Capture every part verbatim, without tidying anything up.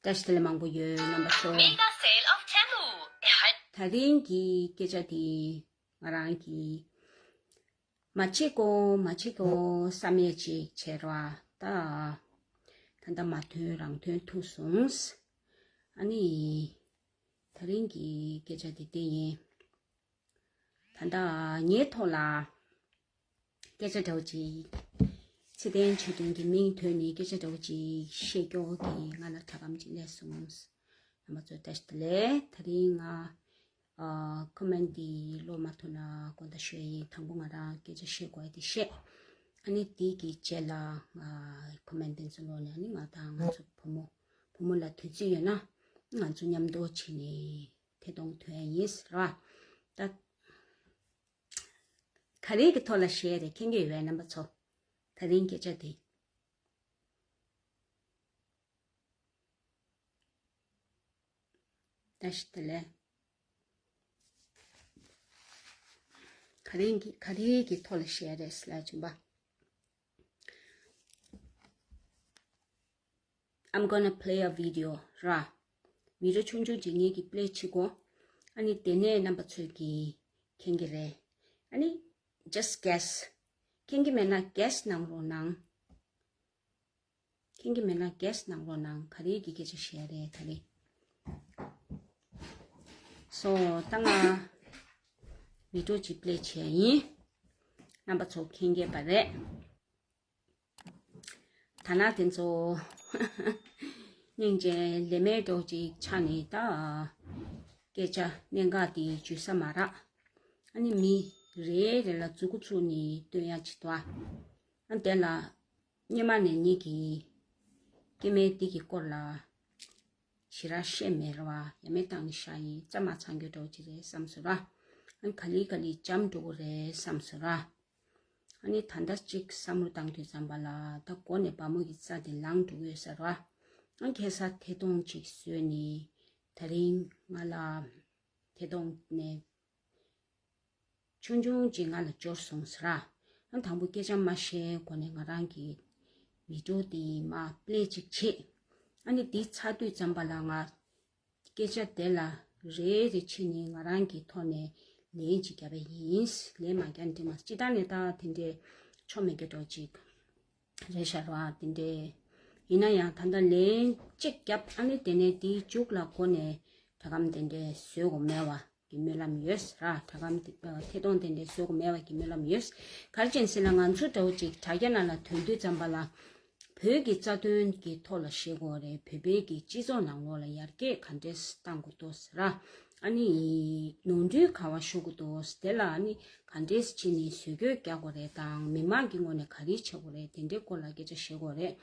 བཀྲ་ཤིས་བདེ་ལེགས་མང་པོ་ཡོད། རྣམ་པ་ཚོ། Mega sale of Temu. ད་རིང་གི་སྐད་ཆ་དེ་ང་རང་གིས་མ་བྱེད་གོ་མ་བྱེད་གོ་བསམ་ཡས་ཅིག་བྱས་ར། ད་ད་ལྟ་མ་ཐོན་རང་ཐོན་ཐུག་སོང་། ཨ་ནི་ད་རིང་གི་སྐད་ཆ་དེ་དེ་ཡིན། ད་ལྟ་ངའི་ཐོག་ལ་སྐད་ཆ་འདྲ་བོ་ཅིག་ཚེ་བརྟན་ཆོས་སྒྲོན་གྱི་མིང་ཐོས་ནས་སྐད་ཆ་འདྲ་བོ་ཅིག་བཤད་སྐྱོ་གི་ང་ལ་དྲ་སྒམ་ཅིག་སླེབས་སོང་། རྣམ་པ་ཚོ་བཀྲ་ཤིས་བདེ་ལེགས། ད་རིང་ང་ཨ་ཁོ་མེན་འདི་ཀློག་མ་ཐུབ་ན་དགོངས་དག་ཞུ་ཡ་ཡིན། དང་པོ་ང་རང་སྐད་ཆ་བཤད་དགོས་ཡ་དེ་བཤད། ཨ་ནི་དེ་གི་རྗེས་ལ་ང་ཁོ་མེན་དེ་ཚོ་ཀློག་ནས་ཨ་ནི་ང་དང་ང་ཚོ་བུ་མོ་བུ་མོ་ལ་དུས་ཚོད་ཡོད་ན་ང་ཚོ་མཉམ་དུ་བྱས་ནས་ཐད་གཏོང་ཐོན་ཡ་ཡིན་ཟེར་བ། ད་ག་རེ་གི་ཐོག་ལ་བཤད་རེད། མཁྱེན་གྱི་ཡོད་པས་རྣམ་པ་ཚོ། ད་རིང་སྐད་ཆ་དེ། བཀྲ་ཤིས་བདེ་ལེགས། ག་རེ་གི་ག་རེ་གི་ཐོག་ལ་བཤད་རེད་ཟེར་ལ་བྱུང་པ། I'm gonna play a video ར། བི་ཌི་ཡོ་ཆུང་ཆུང་ཅིག་ངེད་ཀྱིས་པི་ལེ་བྱེད་གོ། ཨ་ནི་དེ་ནས་རྣམ་པ་ཚོས་ཀྱིས་མཁྱེན་གྱི་རེད། ཨ་ནི་just guess། མཁྱེན་གྱི་མེད་ན་གེ་སི་གནང་རོགས་གནང་། མཁྱེན་གྱི་མེད་ན་གེ་སི་གནང་རོགས་གནང་། ག་རེ་གི་སྐད་ཆ་བཤད་རེད་ད་རེད། སོ་ད་ང་བི་ཌི་ཡོ་ཅིག་པི་ལེ་བྱས་ཡིན། རྣམ་པ་ཚོ་མཁྱེན་གྱི་པ་རེད། ད་ན་དེ་ཚོ་སྙིང་རྗེ་ལས་མེད་འགྲོ་ཅིག་ཆགས་ནས་ད་སྐད་ཆ་གནད་འགག་དེ་བརྗོད་ས་མ་རག་ཨ་ནི་མི་རེ་རེ་ལ་མཛུ་གུ་བཙུགས་ནས་སྟོན་ཡ་ཅིག་འདུག་ཨ་དེ་ལ་སྔོན་མ་ནས་ངེད་ཀྱིས་སྐྱེ་དམན་འདི་གི་སྐོར་ལ་ཞེ་དྲག་བཤད་མེད་ར་བ། ཡ་མེད་བཏང་ནས་བཞག་ཡིན། རྩ་མ་ཚང་རྒྱུ་འདྲ་བོ་ཅིག་རེད་བསམ་སོང་ར། ཨ་ནི་ག་ལེ་ག་ལེ་འཇམ་འགྲོ་གི་རེད་བསམ་སོང་ར། ཨ་ནི་ད་ལྟ་གཅིག་བསམ་བློ་བཏང་དུས་ཙམ་པ་ལ་ད་མགོ་ནས་བ་མོ་གི་རྩ་དེ་ལངས་འགྲོ་གི་ཡོད་ས་ར། ཨ་ཁ་སང་ཐད་གཏོང་ཅིག་བཟོས་ནས་ད་རིང་ང་ལ་ཐད་གཏོང་ནས་ཆུང་ཆུང་ཅིག་ང་ལ་འབྱོར་སོང་ཟེར་ར། ཨ་དང་པོ་སྐད་ཆ་མ་བཤད་གོང་ནས་ང་རང་གི་བི་ཌི་ཡོ་དེ་མར་པི་ལེ་ཅིག་བྱེད། ཨ་ནི་དེ་ཚར་དུས་ཙམ་པ་ལ་ང་སྐད་ཆ་དེ་ལ་རེ་རེ་བྱས་ནས་ང་རང་གི་ཐོག་ནས་ལན་ཅིག་བརྒྱབ་པ་ཡིན། ལན་མ་བརྒྱབ་ན་འགྲིག་མ་སོང་། སྤྱིར་བཏང་ནས་ད་དེ་འདྲའི་ཆོ་མེད་ཀྱི་འགྲོ་ཅིག་རེད་ཤག་ར། དེ་འདྲའི་ཡིན་ན་ཡང་ད་ལྟ་ལན་གཅིག་བརྒྱབ། ཨ་ནི་དེ་ནས་དེའི་མཇུག་ལ་མགོ་ནས་དྲ་སྒམ་དེ་འདྲའི་བཟོ་དགོས་མེད་པ་གི་སྨོན་ལམ་ཡོད་ཟེར་ར། དྲ་སྒམ་དེ་ཐད་གཏོང་དེ་འདྲའི་བཟོ་དགོས་མེད་པ་གི་སྨོན་ལམ་ཡོད། ག་རེ་བྱས་ཟེར་ན་ང་ཚོ་འདྲ་བོ་ཅིག་དྲ་རྒྱ་ནང་ལ་ཐོན་དུས་ཙམ་པ་ལ་བོད་ཀྱི་རྩ་དོན་གྱི་ཐོག་ལ་བཤད་དགོས་རེད། བོད་པའི་གི་སྤྱི་ཚོགས་ནང་ལོགས་ལ་ཡར་རྒྱས་ག་འདྲས་བཏང་དགོས་འདུག་ཟེར་ར། ཨ་ནི་ནོར་འཁྲུལ་ག་བ་ཤོར་གི་འདུག་དེ་ལ་ཨ་ནི་ག་འདྲས་བྱས་ནས་བཟོ་བཀོད་རྒྱག་དགོས་རེད་དང་མི་མང་གི་ངོས་ནས་ག་རེ་བྱེད་དགོས་རེད། དེ་འདྲའི་སྐོར་ལ་སྐད་ཆ་བཤད་དགོས་རེད།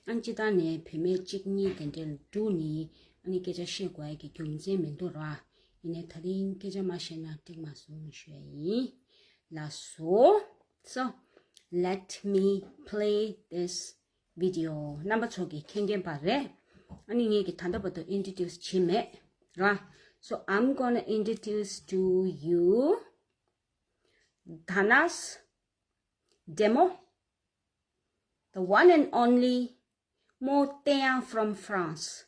ཨ་ནི་སྤྱིར་བཏང་ནས་བུད་མེད་གཅིག་གཉིས་དེ་འདྲས་ལ་བསྡུས་ནས་ཨ་ནི་སྐད་ཆ་བཤད་དགོས་ཡ་གི་རྒྱུ་མཚན་མི་འདུག་ར། ཡིན་ནའི་ད་རིང་སྐད་ཆ་མ་བཤད་ན་འགྲིག་མ་སོང་ཞུ་ཡ་ཡིན། ལགས་སོ། So, let me play this video. རྣམ་པ་ཚོ་གིས་མཁྱེན་མཁྱེན་པ་རེད། ཨ་ནི་ངས་ཀྱིས་ད་ལྟ་བར་དུ་ཨིན་ཊྲོ་ཌིའུ་སི་བྱས་མེད་ར། So, I'm gonna introduce to you Tana's demo, the one and only Mo Tian from France.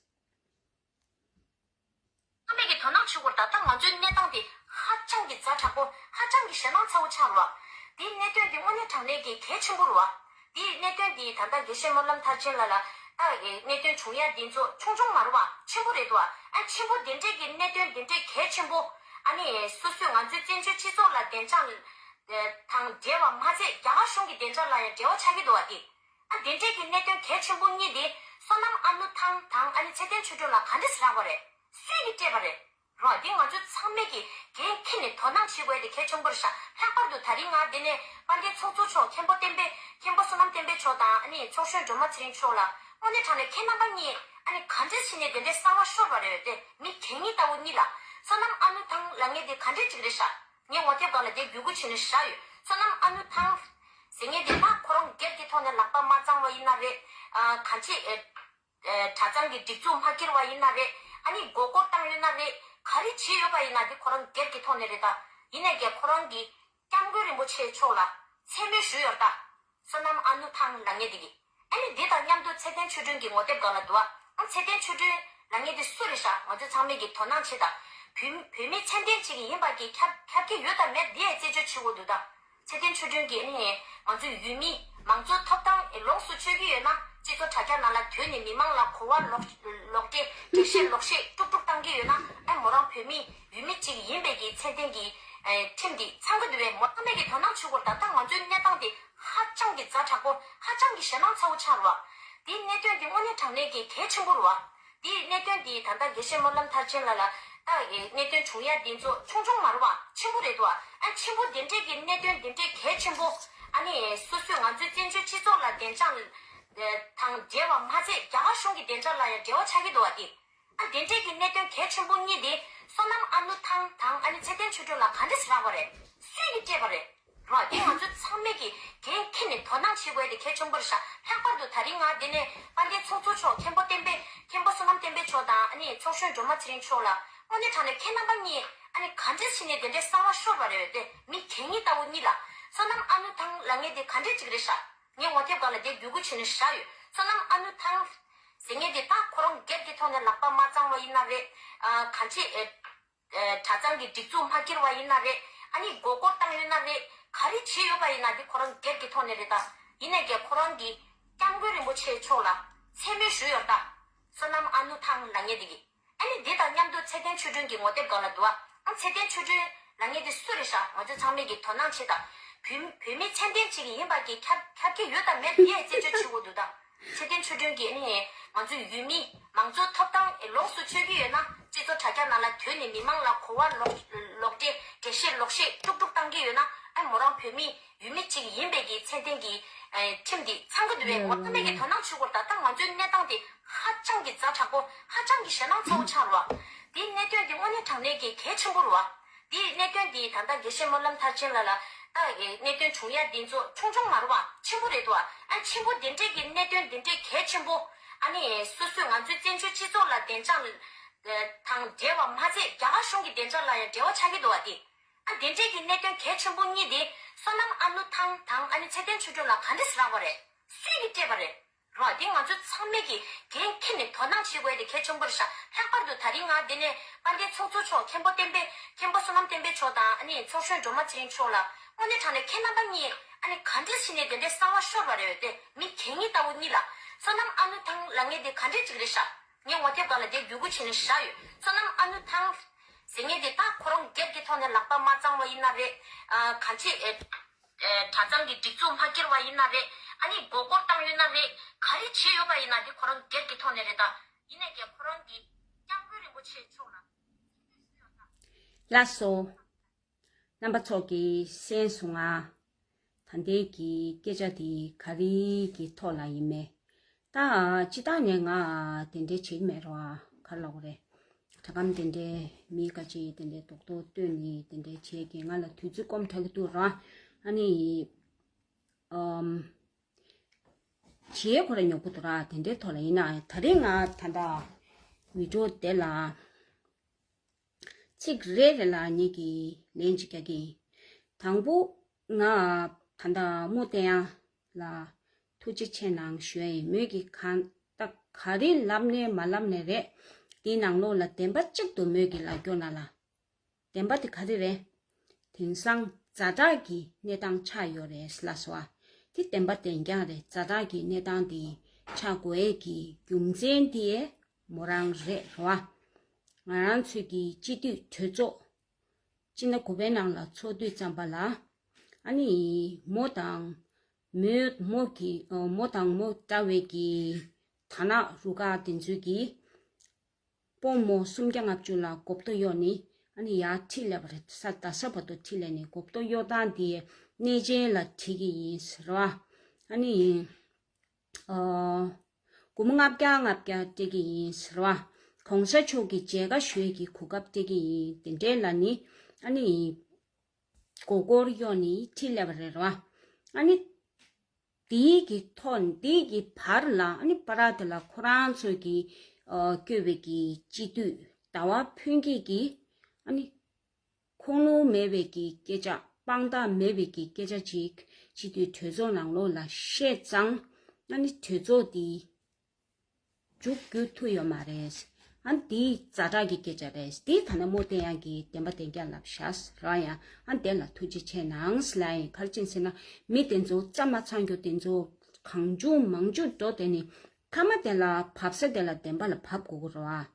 ཚང་མས་ཀྱི་དོ་སྣང་བྱེད་དགོས། ད་ལྟ་ང་ཚོའི་གནས་སྟངས་དེ་ཧ་ཅང་གི་ཛ་དྲག་པོ། ཧ་ཅང་གི་ཞེད་སྣང་ཚ་བོ་ཆགས་རེད་བ། དེའི་གནད་དོན་དེ་དངོས་གནས་དྲང་གནས་ཀྱི་གལ་ཆེན་པོ་རེད་བ། དེའི་གནད་དོན་དེ་ད་ལྟ་དགེ་བཤེས་སྨོན་ལམ་མཐར་ཕྱིན་ལགས་ལ་ད་གནད་དོན་བྱུང་ཡ་འདི་ཚོ་ཆུང་ཆུང་མ་རེད་བ། ཆེན་པོ་རེད་འདུག་བ། ཨ་ཆེན་པོ་དེ་འདྲས་ཀྱི་གནད་དོན་དེ་འདྲས་གལ་ཆེན་པོ། ཨ་ནི་སོ་སོའི་ང་ཚོའི་བཙན་བྱོལ་སྤྱི་ཚོགས་ལ་བདེ་འཇགས་དང་འབྲེལ་བ་མ་ཚད་རྒྱ་གར་གཞུང་གི་བདེ་འཇགས་ལ་ཡང་འབྲེལ་བ་ཆགས་ཀྱི་འདུག་བ། དེ། ཨ་དེ་འདྲས་ཀྱི་གནད་དོན་གལ་ཆེན་པོ་གཉིས་དེ་བསོད་ནམས་ཨ་ནུ་ཐང་དང་ཨ་ནི་ཚེ་བརྟན་ཆོས་སྒྲོན་ལགས་ག་འདྲས་སེ་རག་པ་རེད། སུས་ཀྱིས་སྤྲད་པ་རེད། རོ། འདི་ང་ཚོ་ཚང་མས་ཀྱིས་འགན་འཁྱེར་ནས་དོ་སྣང་བྱེད་དགོས་དེ་གལ་ཆེན་པོ་རེད་ཤག་ལྷག་པར་དུ་ད་རིང་ང་འདི་ནས་དཔལ་ལྡན་ཚོགས་གཙོ་མཆོག་མཁན་པོ་བསྟན་པའི་མཁན་པོ་བསོད་ནམས་བསྟན་འཕེལ་མཆོག་དང་ཨ་ནི་ཚོགས་གཞོན་སྒྲོལ་མ་ཚེ་རིང་མཆོག་ལ་དངོས་གནས་དྲང་གནས་ཁྱེད་རྣམ་པ་གཉིས་ཨ་ནི་ག་འདྲས་བྱས་ནས་དེ་འདྲའི་གསང་བ་ཤོར་བ་རེད་དེ། མི་གད་སྙིགས་ལྟ་བུ་གཉིས་ལ་བསོད་ནམས་ཨ་ནུ་ཐང་ལབ་མཁན་དེ་ག་འདྲས་ཅིག་རེད་ཤག་ངས་ངོ་དེབ་སྒང་ལ་དེ་བརྒྱུད་སྐུར་བྱས་ནས་བཞག་ཡོད། བསོད་ནམས་ཨ་ནུ་ཐང་ཟེར་མཁན་དེ་ད་ཁོ་རང་སྒེར་གྱི་ཐོག་ནས་ལག་པ་མ་གཙང་བ་ཡིན་ན་རེད། ཨ་གང་ཅི་ཨེ། ཨེ་གྲྭ་ཚང་གི་སྒྲིག་འཛུགས་མ་འཁྱེར་བ་ཡིན་ན་རེད། ཨ་ནི་མགོ་སྐོར་བཏང་ཡོད་ན་རེད། ག་རེ་བྱས་ཡོད་པ་ཡིན་ན་དེ་ཁོ་རང་སྒེར་གྱི་ཐོག་ནས་རེད། ད་ཡིན་ནའི་ཀྱང་ཁོ་རང་གི་སྐྱབས་མགོན་རིན་པོ་ཆེ་མཆོག་ལ་མཚན་སྨད་ཞུས་ཡོད་ད། བསོད་ནམས་ཨ་ནུ་ཐང་ལབ་མཁན་དེ་གིས། ཨ་ནི་འདི་དང་མཉམ་དུ་ཚེ་བརྟན་ཆོས་སྒྲོན་གྱི་ངོ་དེབ་སྒང་ལ་འདུག་ཨ། ཨ་ཚེ་བརྟན་ཆོས་སྒྲོན་ ལབ་མཁན་དེ་སུ་རེད་ཤག་ང་ཚོ་ཚང་མས་ཀྱི་དོ་སྣང་བྱེད་དང་། བོད་བོད་མི་ཚད་ལྡན་ཅིག་ཡིན་པ་གི་ཁྱབ་ཁྱབ་ཀྱི་ཡོད་དམ་མེད་འདི་ཡང་རྩད་གཅོད་བྱེད་དགོས་འདུག་ད། ཚེ་བརྟན་ཆོས་སྒྲོན་གྱིས་ནི་ང་ཚོ་ཡུལ་མི་མང་གཙོའི་ཐོབ་ཐང་ལོངས་སུ་སྤྱོད་ཀྱི་ཡོད་ན། སྤྱི་ཚོགས་དྲ་རྒྱ་ནང་ལ་དོན་ནས་མི་མང་ལ་གོ་བ་ལོག་ལོག་འགྲེལ་འགྲེལ་བཤད་ལོག་བཤད་དཀྲུག་དཀྲུག་བཏང་གི་ཡོད་ན། ཨ་མོ་རང་བོད་མི་ཡུལ་མི་ཅིག་ཡིན་པའི་གི་ཚད་ལྡན་གྱི་ཁྲིམས་འདི་ཚང་གི་འདུག་བས། མོ་ཚང་མས་ཀྱི་དོ་སྣང་བྱེད་དགོས། ད་ལྟ་ང་ཚོའི་གནས་སྟངས་འདི་ཧ་ཅང་གི་ཛ་དྲག་པོ། ཧ་ཅང་གི་ཞེད་སྣང་ཚ་བོ་ཆགས་རེད་བ། འདིའི་གནད་དོན་འདི་དངོས་གནས་དྲང་གནས་ཀྱི་གལ་ཆེན་པོ་རེད་བ། འདིའི་གནད་དོན་འདི་ད་ལྟ་དགེ་བཤེས་སྨོན་ལམ་མཐར་ཕྱིན་ལགས་ལ་ད་གནད་དོན་བྱུང་ཡ་འདི་ཚོ་ཆུང་ཆུང་མ་རེད་བ། ཆེན་པོ་རེད་འདུག་བ། ཨ་ཆེན་པོ་འདི་འདྲས་ཀྱི་གནད་དོན་འདི་འདྲས་གལ་ཆེན་པོ། ཨ་ནི་སོ་སོས་ང་ཚོའི་བཙན་བྱོལ་སྤྱི་ཚོགས་ལ་བདེ་འཇགས་དང་འབྲེལ་བ་མ་ཚད་རྒྱ་གར་གཞུང་གི་བདེ་འཇགས་ལ་ཡང་འབྲེལ་བ་ཆགས་ཀྱི་འདུག་བ། འདི། ཨ་དེ་འདྲས་ཀྱི་གནད་དོན་གལ་ཆེན་པོ་གཉིས་དེ་བསོད་ནམས་ཨ་ནུ་ཐང་དང་ཨ་ནི་ཚེ་བརྟན་ཆོས་སྒྲོན་ལགས་ག་འདྲས་སེ་རག་པ་རེད། སུས་ཀྱིས་སྤྲད་པ་རེད། རོ། དེ་ང་ཚོ་ཚང་མས་ཀྱིས་འགན་འཁྱེར་ནས་དོ་སྣང་བྱེད་དགོས་དེ་གལ་ཆེན་པོ་རེད་ཤག་ལྷག་པར་དུ་ད་རིང་ང་འདི་ནས་དཔལ་ལྡན་ཚོགས་གཙོ་མཆོག་མཁན་པོ་བསྟན་པའི་མཁན་པོ་བསོད་ནམས་བསྟན་པའི་མཆོག་དང་ཨ་ནི་ཚོགས་གཞོན་སྒྲོལ་མ་ཚེ་རིང་མཆོག་ལ་དངོས་གནས་དྲང་གནས་ཁྱེད་རྣམ་པ་གཉིས་ཨ་ནི་ག་འདྲས་བྱས་ནས་དེ་འདྲའི་གསང་བ་ཤོར་བ་རེད། དེ་མི་གད་སྙིགས་ལྟ་བུ་གཉིས་ལ་བསོད་ནམས་ཨ་ནུ་ཐང་ལབ་མཁན་དེ་ག་འདྲས་ཅིག་རེད་ཤག་ངས་ངོ་དེབ་སྒང་ལ་དེ་བརྒྱུད་སྐུར་བྱས་ནས་བཞག་ཡོད། བསོད་ནམས་ཨ་ནུ་ཐང་ཟེར་མཁན་དེ་ད་ཁོ་རང་སྒེར་གྱི་ཐོག་ནས་ལག་པ་མ་གཙང་བ་ཡིན་ན་རེད། ཨ་གང་ཅི་ཨེ་ཨེ་གྲྭ་ཚང་གི་སྒྲིག་འཛུགས་མ་འཁྱེར་བ་ཡིན་ན་རེད། ཨ་ནི་མགོ་སྐོར་བཏང་ཡོད་ན་རེད། ག་རེ་བྱས་ཡོད་པ་ཡིན་ན་དེ་ཁོ་རང་སྒེར་གྱི་ཐོག་ནས་རེད་ད། ཡིན་ནའི་ཀྱང་ཁོ་རང་གིས་སྐྱབས་མགོན་རིན་པོ་ཆེ་མཆོག་ལ་མཚན་སྨོད་ཞུས་ཡོད་ད། བསོད་ནམས་ཨ་ནུ་ཐང་ལབ་མཁན་དེ་གིས། ཨ་ནི་འདི་དང་མཉམ་དུ་ཚེ་བརྟན་ཆོས་སྒྲོན་གྱི་ངོ་དེབ་སྒང་ལ་འདུག་ཨ། ཨ་ཚེ་བརྟན་ཆོས་སྒྲོན་ལབ་མཁན་དེ་སུ་རེད་ཤག་ང་ཚོ་ཚང་མས་ཀྱིས་དོ་སྣང་བྱེད་དང་། བོད་བོད་མི་ཚད་ལྡན་ཅིག་ཡིན་པ་གི་ཁྱབ་ཁྱབ་ཀྱི་ཡོད་དམ་མེད་དེ་ཡང་རྩད་གཅོད་བྱེད་དགོས་འདུག་ད། ཚེ་བརྟན་ཆོས་སྒྲོན་གྱིས་ནི་ང་ཚོའི་ཡུལ་མི་མང་གཙོའི་ཐོབ་ཐང་ལོངས་སུ་སྤྱོད་ཀྱི་ཡོད་ན། སྤྱི་ཚོགས་དྲ་རྒྱ་ནང་ལ་དོན་ནས་མི་མང་ལ་གོ་བ་ལོག་ལོག་འགྲེལ་འགྲེལ་བཤད་ལོག་བཤད་དཀྲུག་དཀྲུག་བཏང་གི་ཡོད་ན། ཨ་མོ་རང་བོད་མི་ཡུལ་མི་གཅིག་ཡིན་པའི་གི་ཚད་ལྡན་གྱི་ཨ་ཁྲིམས་འདི་ཚང་གི་འདུག་བས། ངོ་ཚ་མེད་ཀྱི་དོ་སྣང་བྱེད་དགོས། ད་ལྟ་ང་ཚོའི་གནས་སྟངས་འདི་ཧ་ཅང་གི་ཛ་དྲག་པོ། ཧ་ཅང་གི་ཞེད་སྣང་ཚ་བོ་ཆགས་རེད་བ། འདིའི་གནད་དོན་འདི་དངོས་གནས་དྲང་གནས་ཀྱི་གལ་ཆེན་པོ་རེད་བ། འདིའི་གནད་དོན་འདི་ད་ལྟ་དགེ་བཤེས་སྨོན་ལམ་མཐར་ཕྱིན་ལགས་ལ་ད་གནད་དོན་བྱུང་ཡ་འདི་ཚོ་ཆུང་ཆུང་མ་རེད་བ། ཆེན་པོ་རེད་འདུག་བ། ཨ་ཆེན་པོ་འདི་འདྲས་ཀྱི་གནད་དོན་འདི་འདྲས་གལ་ཆེན་པོ། ཨ་ནི་སོ་སོས་ང་ཚོའི་བཙན་བྱོལ་སྤྱི་ཚོགས་ལ་བདེ་འཇགས་དང་འབྲེལ་བ་མ་ཚད་རྒྱ་གར་གཞུང་གི་བདེ་འཇགས་ལ་ཡང་འབྲེལ་བ་ཆགས་ཀྱི་འདུག་བ། འདི། ཨ་དེ་འདྲས་ཀྱི་གནད་དོན་གལ་ཆེན་པོ་གཉིས་དེ་བསོད་ནམས་ཨ་ནུ་ཐང་དང་ཨ་ནི་ཚེ་བརྟན་ཆོས་སྒྲོན་ལགས་ག་འདྲས་སེ་རག་པ་རེད། སུས་ཀྱིས་སྤྲད་པ་རེད། རོ། འདི་ང་ཚོ་ཚང་མས་ཀྱིས་འགན་འཁྱེར་ནས་དོ་སྣང་བྱེད་དགོས་དེ་གལ་ཆེན་པོ་རེད་ཤག་ལྷག་པར་དུ་ད་རིང་ང་འདི་ནས་དཔལ་ལྡན་ཚོགས་གཙོ་མཆོག་མཁན་པོ་བསྟན་པའི་མཁན་པོ་བསོད་ནམས་བསྟན་པའི་མཆོག་དང་ཨ་ནི་ཚོགས་གཞོན་སྒྲོལ་མ་ཚེ་རིང་མཆོག་ལ་དངོས་གནས་དྲང་གནས་ཁྱེད་རྣམ་པ་གཉིས་ཨ་ནི་ག་འདྲས་བྱས་ནས་དེ་འདྲའི་གསང་བ་ཤོར་བ་རེད། དེ་མི་གད་སྙིགས་ལྟ་བུ་གཉིས་ལ་བསོད་ནམས་ཨ་ནུ་ཐང་ལབ་མཁན་དེ་ག་འདྲས་ཅིག་རེད་ཤག་ངས་ངོ་དེབ་སྒང་ལ་དེ་བརྒྱུད་སྐུར་བྱས་ནས་བཞག་ཡོད། བསོད་ནམས་ཨ་ནུ་ཐང་ཟེར་མཁན་དེ་ད་ཁོ་རང་སྒེར་གྱི་ཐོག་ནས་ལག་པ་མ་གཙང་བ་ཡིན་ན་རེད། ཨ་གང་ཅི་ཨེ་ཨེ་གྲྭ་ཚང་གི་སྒྲིག་འཛུགས་མ་འཁྱེར་བ་ཡིན་ན་རེད། ཨ་ནི་མགོ་སྐོར་བཏང་ཡོད་ན་རེད། ག་རེ་བྱས་ཡོད་པ་ཡིན་ན་དེ་ཁོ་རང་སྒེར་གྱི་ཐོག་ནས་རེད་ད། ཡིན་ནའི་ཀྱང་ཁོ་རང་གིས་སྐྱབས་མགོན་རིན་པོ་ཆེ་མཆོག་ལ། ལགས་སོ། རྣམ་པ་ཚོ་གིས་གསན་སོང་ང་། ད་ལྟའི་གི་སྐད་ཆ་དེ་ག་རེ་གི་ཐོག་ལ་ཡིན་མེད། ད་སྤྱིར་བཏང་ནས་ང་དེ་འདྲའི་བྱེད་ཀྱི་མེད་རོ། ག་རེ་ལབ་དགོས་རེད། དྲ་སྒམ་དེ་འདྲའི་མི་ཁ་ཅིག་དེ་འདྲའི་རྡོག་རྡོག་བཏོན་ནས་དེ་འདྲའི་བྱེད་ཀྱི་ང་ལ་དུས་ཚོད་སྐོམ་དྲག་གི་འདུག་ར། ཨ་ནི་ཨམ་བྱེད་ཁོ་ར་ཉོབ་གི་འདུག་ར། དེ་འདྲའི་ཐོག་ལ་ཡིན་ན་ད་རེས་ང་ད་ལྟ་བི་ཌིའོ་དེ་ལ་ཚིག་རེ་རེ་ལ་ངེད་ཀྱིས་ལན་ཅིག་རྒྱག་གི་ཡིན། དང་པོ་ང་ད་ལྟ་རྨོ་བསྟན་ཡ་ལ་ཐུགས་རྗེ་ཆེ་གནང་ཞུ་ཡ་ཡིན། མོས་ཀྱིས་གང་ལྟ་ག་རེ་ལབ་ནས་མ་ལབ་ནས་རེད། དེའི་ནང་ལོགས་ལ་བདེན་པ་གཅིག་ཏུ་མོས་ཀྱིས་ལབ་སྐྱོར་གནང་ལ། བདེན་པ་དེ་ག་རེ་རེད། དེང་སང་ཛ་དྲག་གི་གནས་སྟངས་ཆགས་ཡོད་རེད་ལབ་སོང་ཨ། དེ་བདེན་པ་བདེན་རྐྱང་རེད། ཛ་དྲག་གི་གནས་སྟངས་དེ་ཆགས་དགོས་ཡས་ཀྱི་རྒྱུ་མཚན་དེ་མོ་རང་རེད་རེད་བ། ང་རང་ཚོའི་གི་སྤྱི་འཐུས་གྲོས་ཚོགས་སྤྱི་ཟླ་དགུ་པའི་ནང་ལ་ཚོགས་དུས་ཙམ་པ་ལ། ཨ་ནི་མོ་དང་མོའི་མོ་གི་མོ་དང་མོ་འདྲ་བའི་གི་དར་ནག་རུ་ཁག་དེ་ཚོའི་གི་སྤོ་རྨོ་སུམ་བརྒྱ་ལྔ་བཅུ་ལ་མགོ་སྟོད་གཡོགས་ནས་ཨ་ནི་ཡར་ཁྲིད་སླེབས་པ་རེད། ས་རྡ་ས་བར་དུ་ཁྲིད་སླེབས་ནས་མགོ་སྟོད་གཡོགས་སྟངས་དེ་གནས་ཆེན་ལ་ཁྲིད་ཀྱི་ཡིན་ཟེར་བ། ཨ་ནི་ཨ་སྒོར་མོ་ལྔ་བརྒྱ་ལྔ་བརྒྱ་སྤྲད་ཀྱི་ཡིན་ཟེར་བ། གོང་ས་མཆོག་གི་མཇལ་ཁ་ཞུ་ཡས་ཀྱི་གོ་སྐབས་སྤྲད་ཀྱི་ཡིན། དེ་འདྲའི་ལ་ནི་ཨ་ནི་མགོ་སྐོར་གཡོགས་ནས་ཁྲིད་སླེབས་པ་རེད་བ། ཨ་ནི། དེའི་གི་ཐོག་དེའི་གི་བར་ལ་ཨ་ནི་བར་དེ་ལ་ཁོ་རང་ཚོས་ཀྱི་ཨ་བསྐོས་པའི་གི་སྤྱི་འཐུས་ཟླ་བ་ཕུན་སྐྱིད་ཀྱིས་ཨ་ནི་ཁུངས་ལུང་མེད་པའི་གི་སྐད་ཆ་དཔང་རྟགས་མེད་པའི་གི་སྐད་ཆ་ཅིག་སྤྱི་འཐུས་གྲོས་ཚོགས་ནང་ལོགས་ལ་བཤད་ཙང་ཨ་ནི་གྲོས་ཚོགས་དེ་མཇུག་བསྒྱུར་ཐུབ་ཡོད་མ་རེད། ཨ་འདི་ཛ་དྲག་གི་སྐད་ཆ་རེད། འདི་ད་ནི་མོ་བསྟན་ཡག་གི་བདེན་པ་བདེན་རྐྱང་ལབ་ཤག་ར། ཡང་ཨ་དེ་ལ་ཐུགས་རྗེ་ཆེ་གནང་ལབ་ཡིན། ག་རེ་བྱས་ཟེར་ན་མི་དེ་ཚོ་རྩ་མ་ཚང་རྒྱུ་དེ་ཚོ་གང་བྱུང་མང་བྱུང་འགྲོ་དེ་ནི་མཐའ་མ་དེ་ལ་བབས་ས་དེ་ལ་བདེན་པ་ལ་བབས་དགོས་ཀྱི་རེད་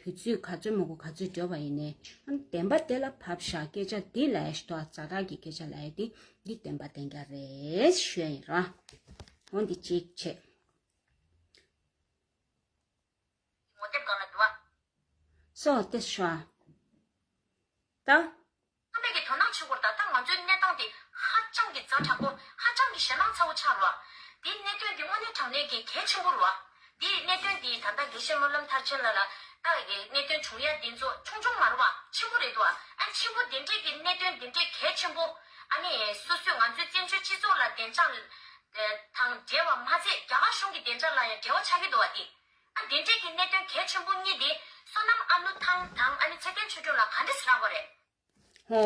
བ། དུས་ཚོད་ག་ཚོད་མང་པོ་ག་ཚོད་འགྲོ་བ་ཡིན་ནའི་ཨ་བདེན་པ་དེ་ལ་བབས་ཤག་སྐད་ཆ་འདི་ལབ་ཡག་ཞིག་འདུག་ཛ་དྲག་གི་སྐད་ཆ་ལབ་ཡག་འདི་འདི་བདེན་པ་བདེན་རྐྱང་རེད་ཞུ་ཡ་ཡིན་ར། འོ་འདི་གཅིག་བྱས། ངོ་དེབ་སྒང་ལ་འདུག་བ། སོ་ཏེ་ཤ། ད། ཚང་མས་ཀྱི་དོ་སྣང་བྱེད་དགོས་རེད། ད་ལྟ་ང་ཚོའི་གནས་སྟངས་འདི་ཧ་ཅང་གི་ཛ་དྲག་པོ། ཧ་ཅང་གི་ཞེད་སྣང་ཚ་པོ་ཆགས་རེད་བ། འདིའི་གནད་དོན་འདི་དངོས་གནས་དྲང་གནས་ཀྱི་གལ་ཆེན་པོ་རེད་བ། འདིའི་གནད་དོན་འདི་ད་ལྟ་དགེ་བཤེས་སྨོན་ལམ་མཐར་ཕྱིན་ལགས་ལ་ལྟ་གི་གནད་དོན་བྱུང་ཡ་འདི་ཚོ་ཆུང་ཆུང་མ་རེད་བ། ཆེན་པོ་རེད་འདུག་བ། ཨ་ཆེན་པོ་འདི་འདྲས་ཀྱི་གནད་དོན་འདི་འདྲས་གལ་ཆེན་པོ། ཨ་ནི་སོ་སོས་ང་ཚོའི་བཙན་བྱོལ་སྤྱི་ཚོགས་ལ་བདེ་འཇགས་དང་འབྲེལ་བ་མ་ཚད་རྒྱ་གར་གཞུང་གི་བདེ་འཇགས་ལ་ཡང་འབྲེལ་བ་ཆགས་ཀྱི་འདུག་བ། འདི། ཨ་འདི་འདྲས་ཀྱི་གནད་དོན་གལ་ཆེན་པོ་གཉིས་དེ་བསོད་ནམས་ཨ་ནུ་ཐང་དང་ཨ་ནི་ཚེ་བརྟན་ཆོས་སྒྲོན་ལ་ག་འདྲས་སེ་རག་པ་རེད། ཧོ།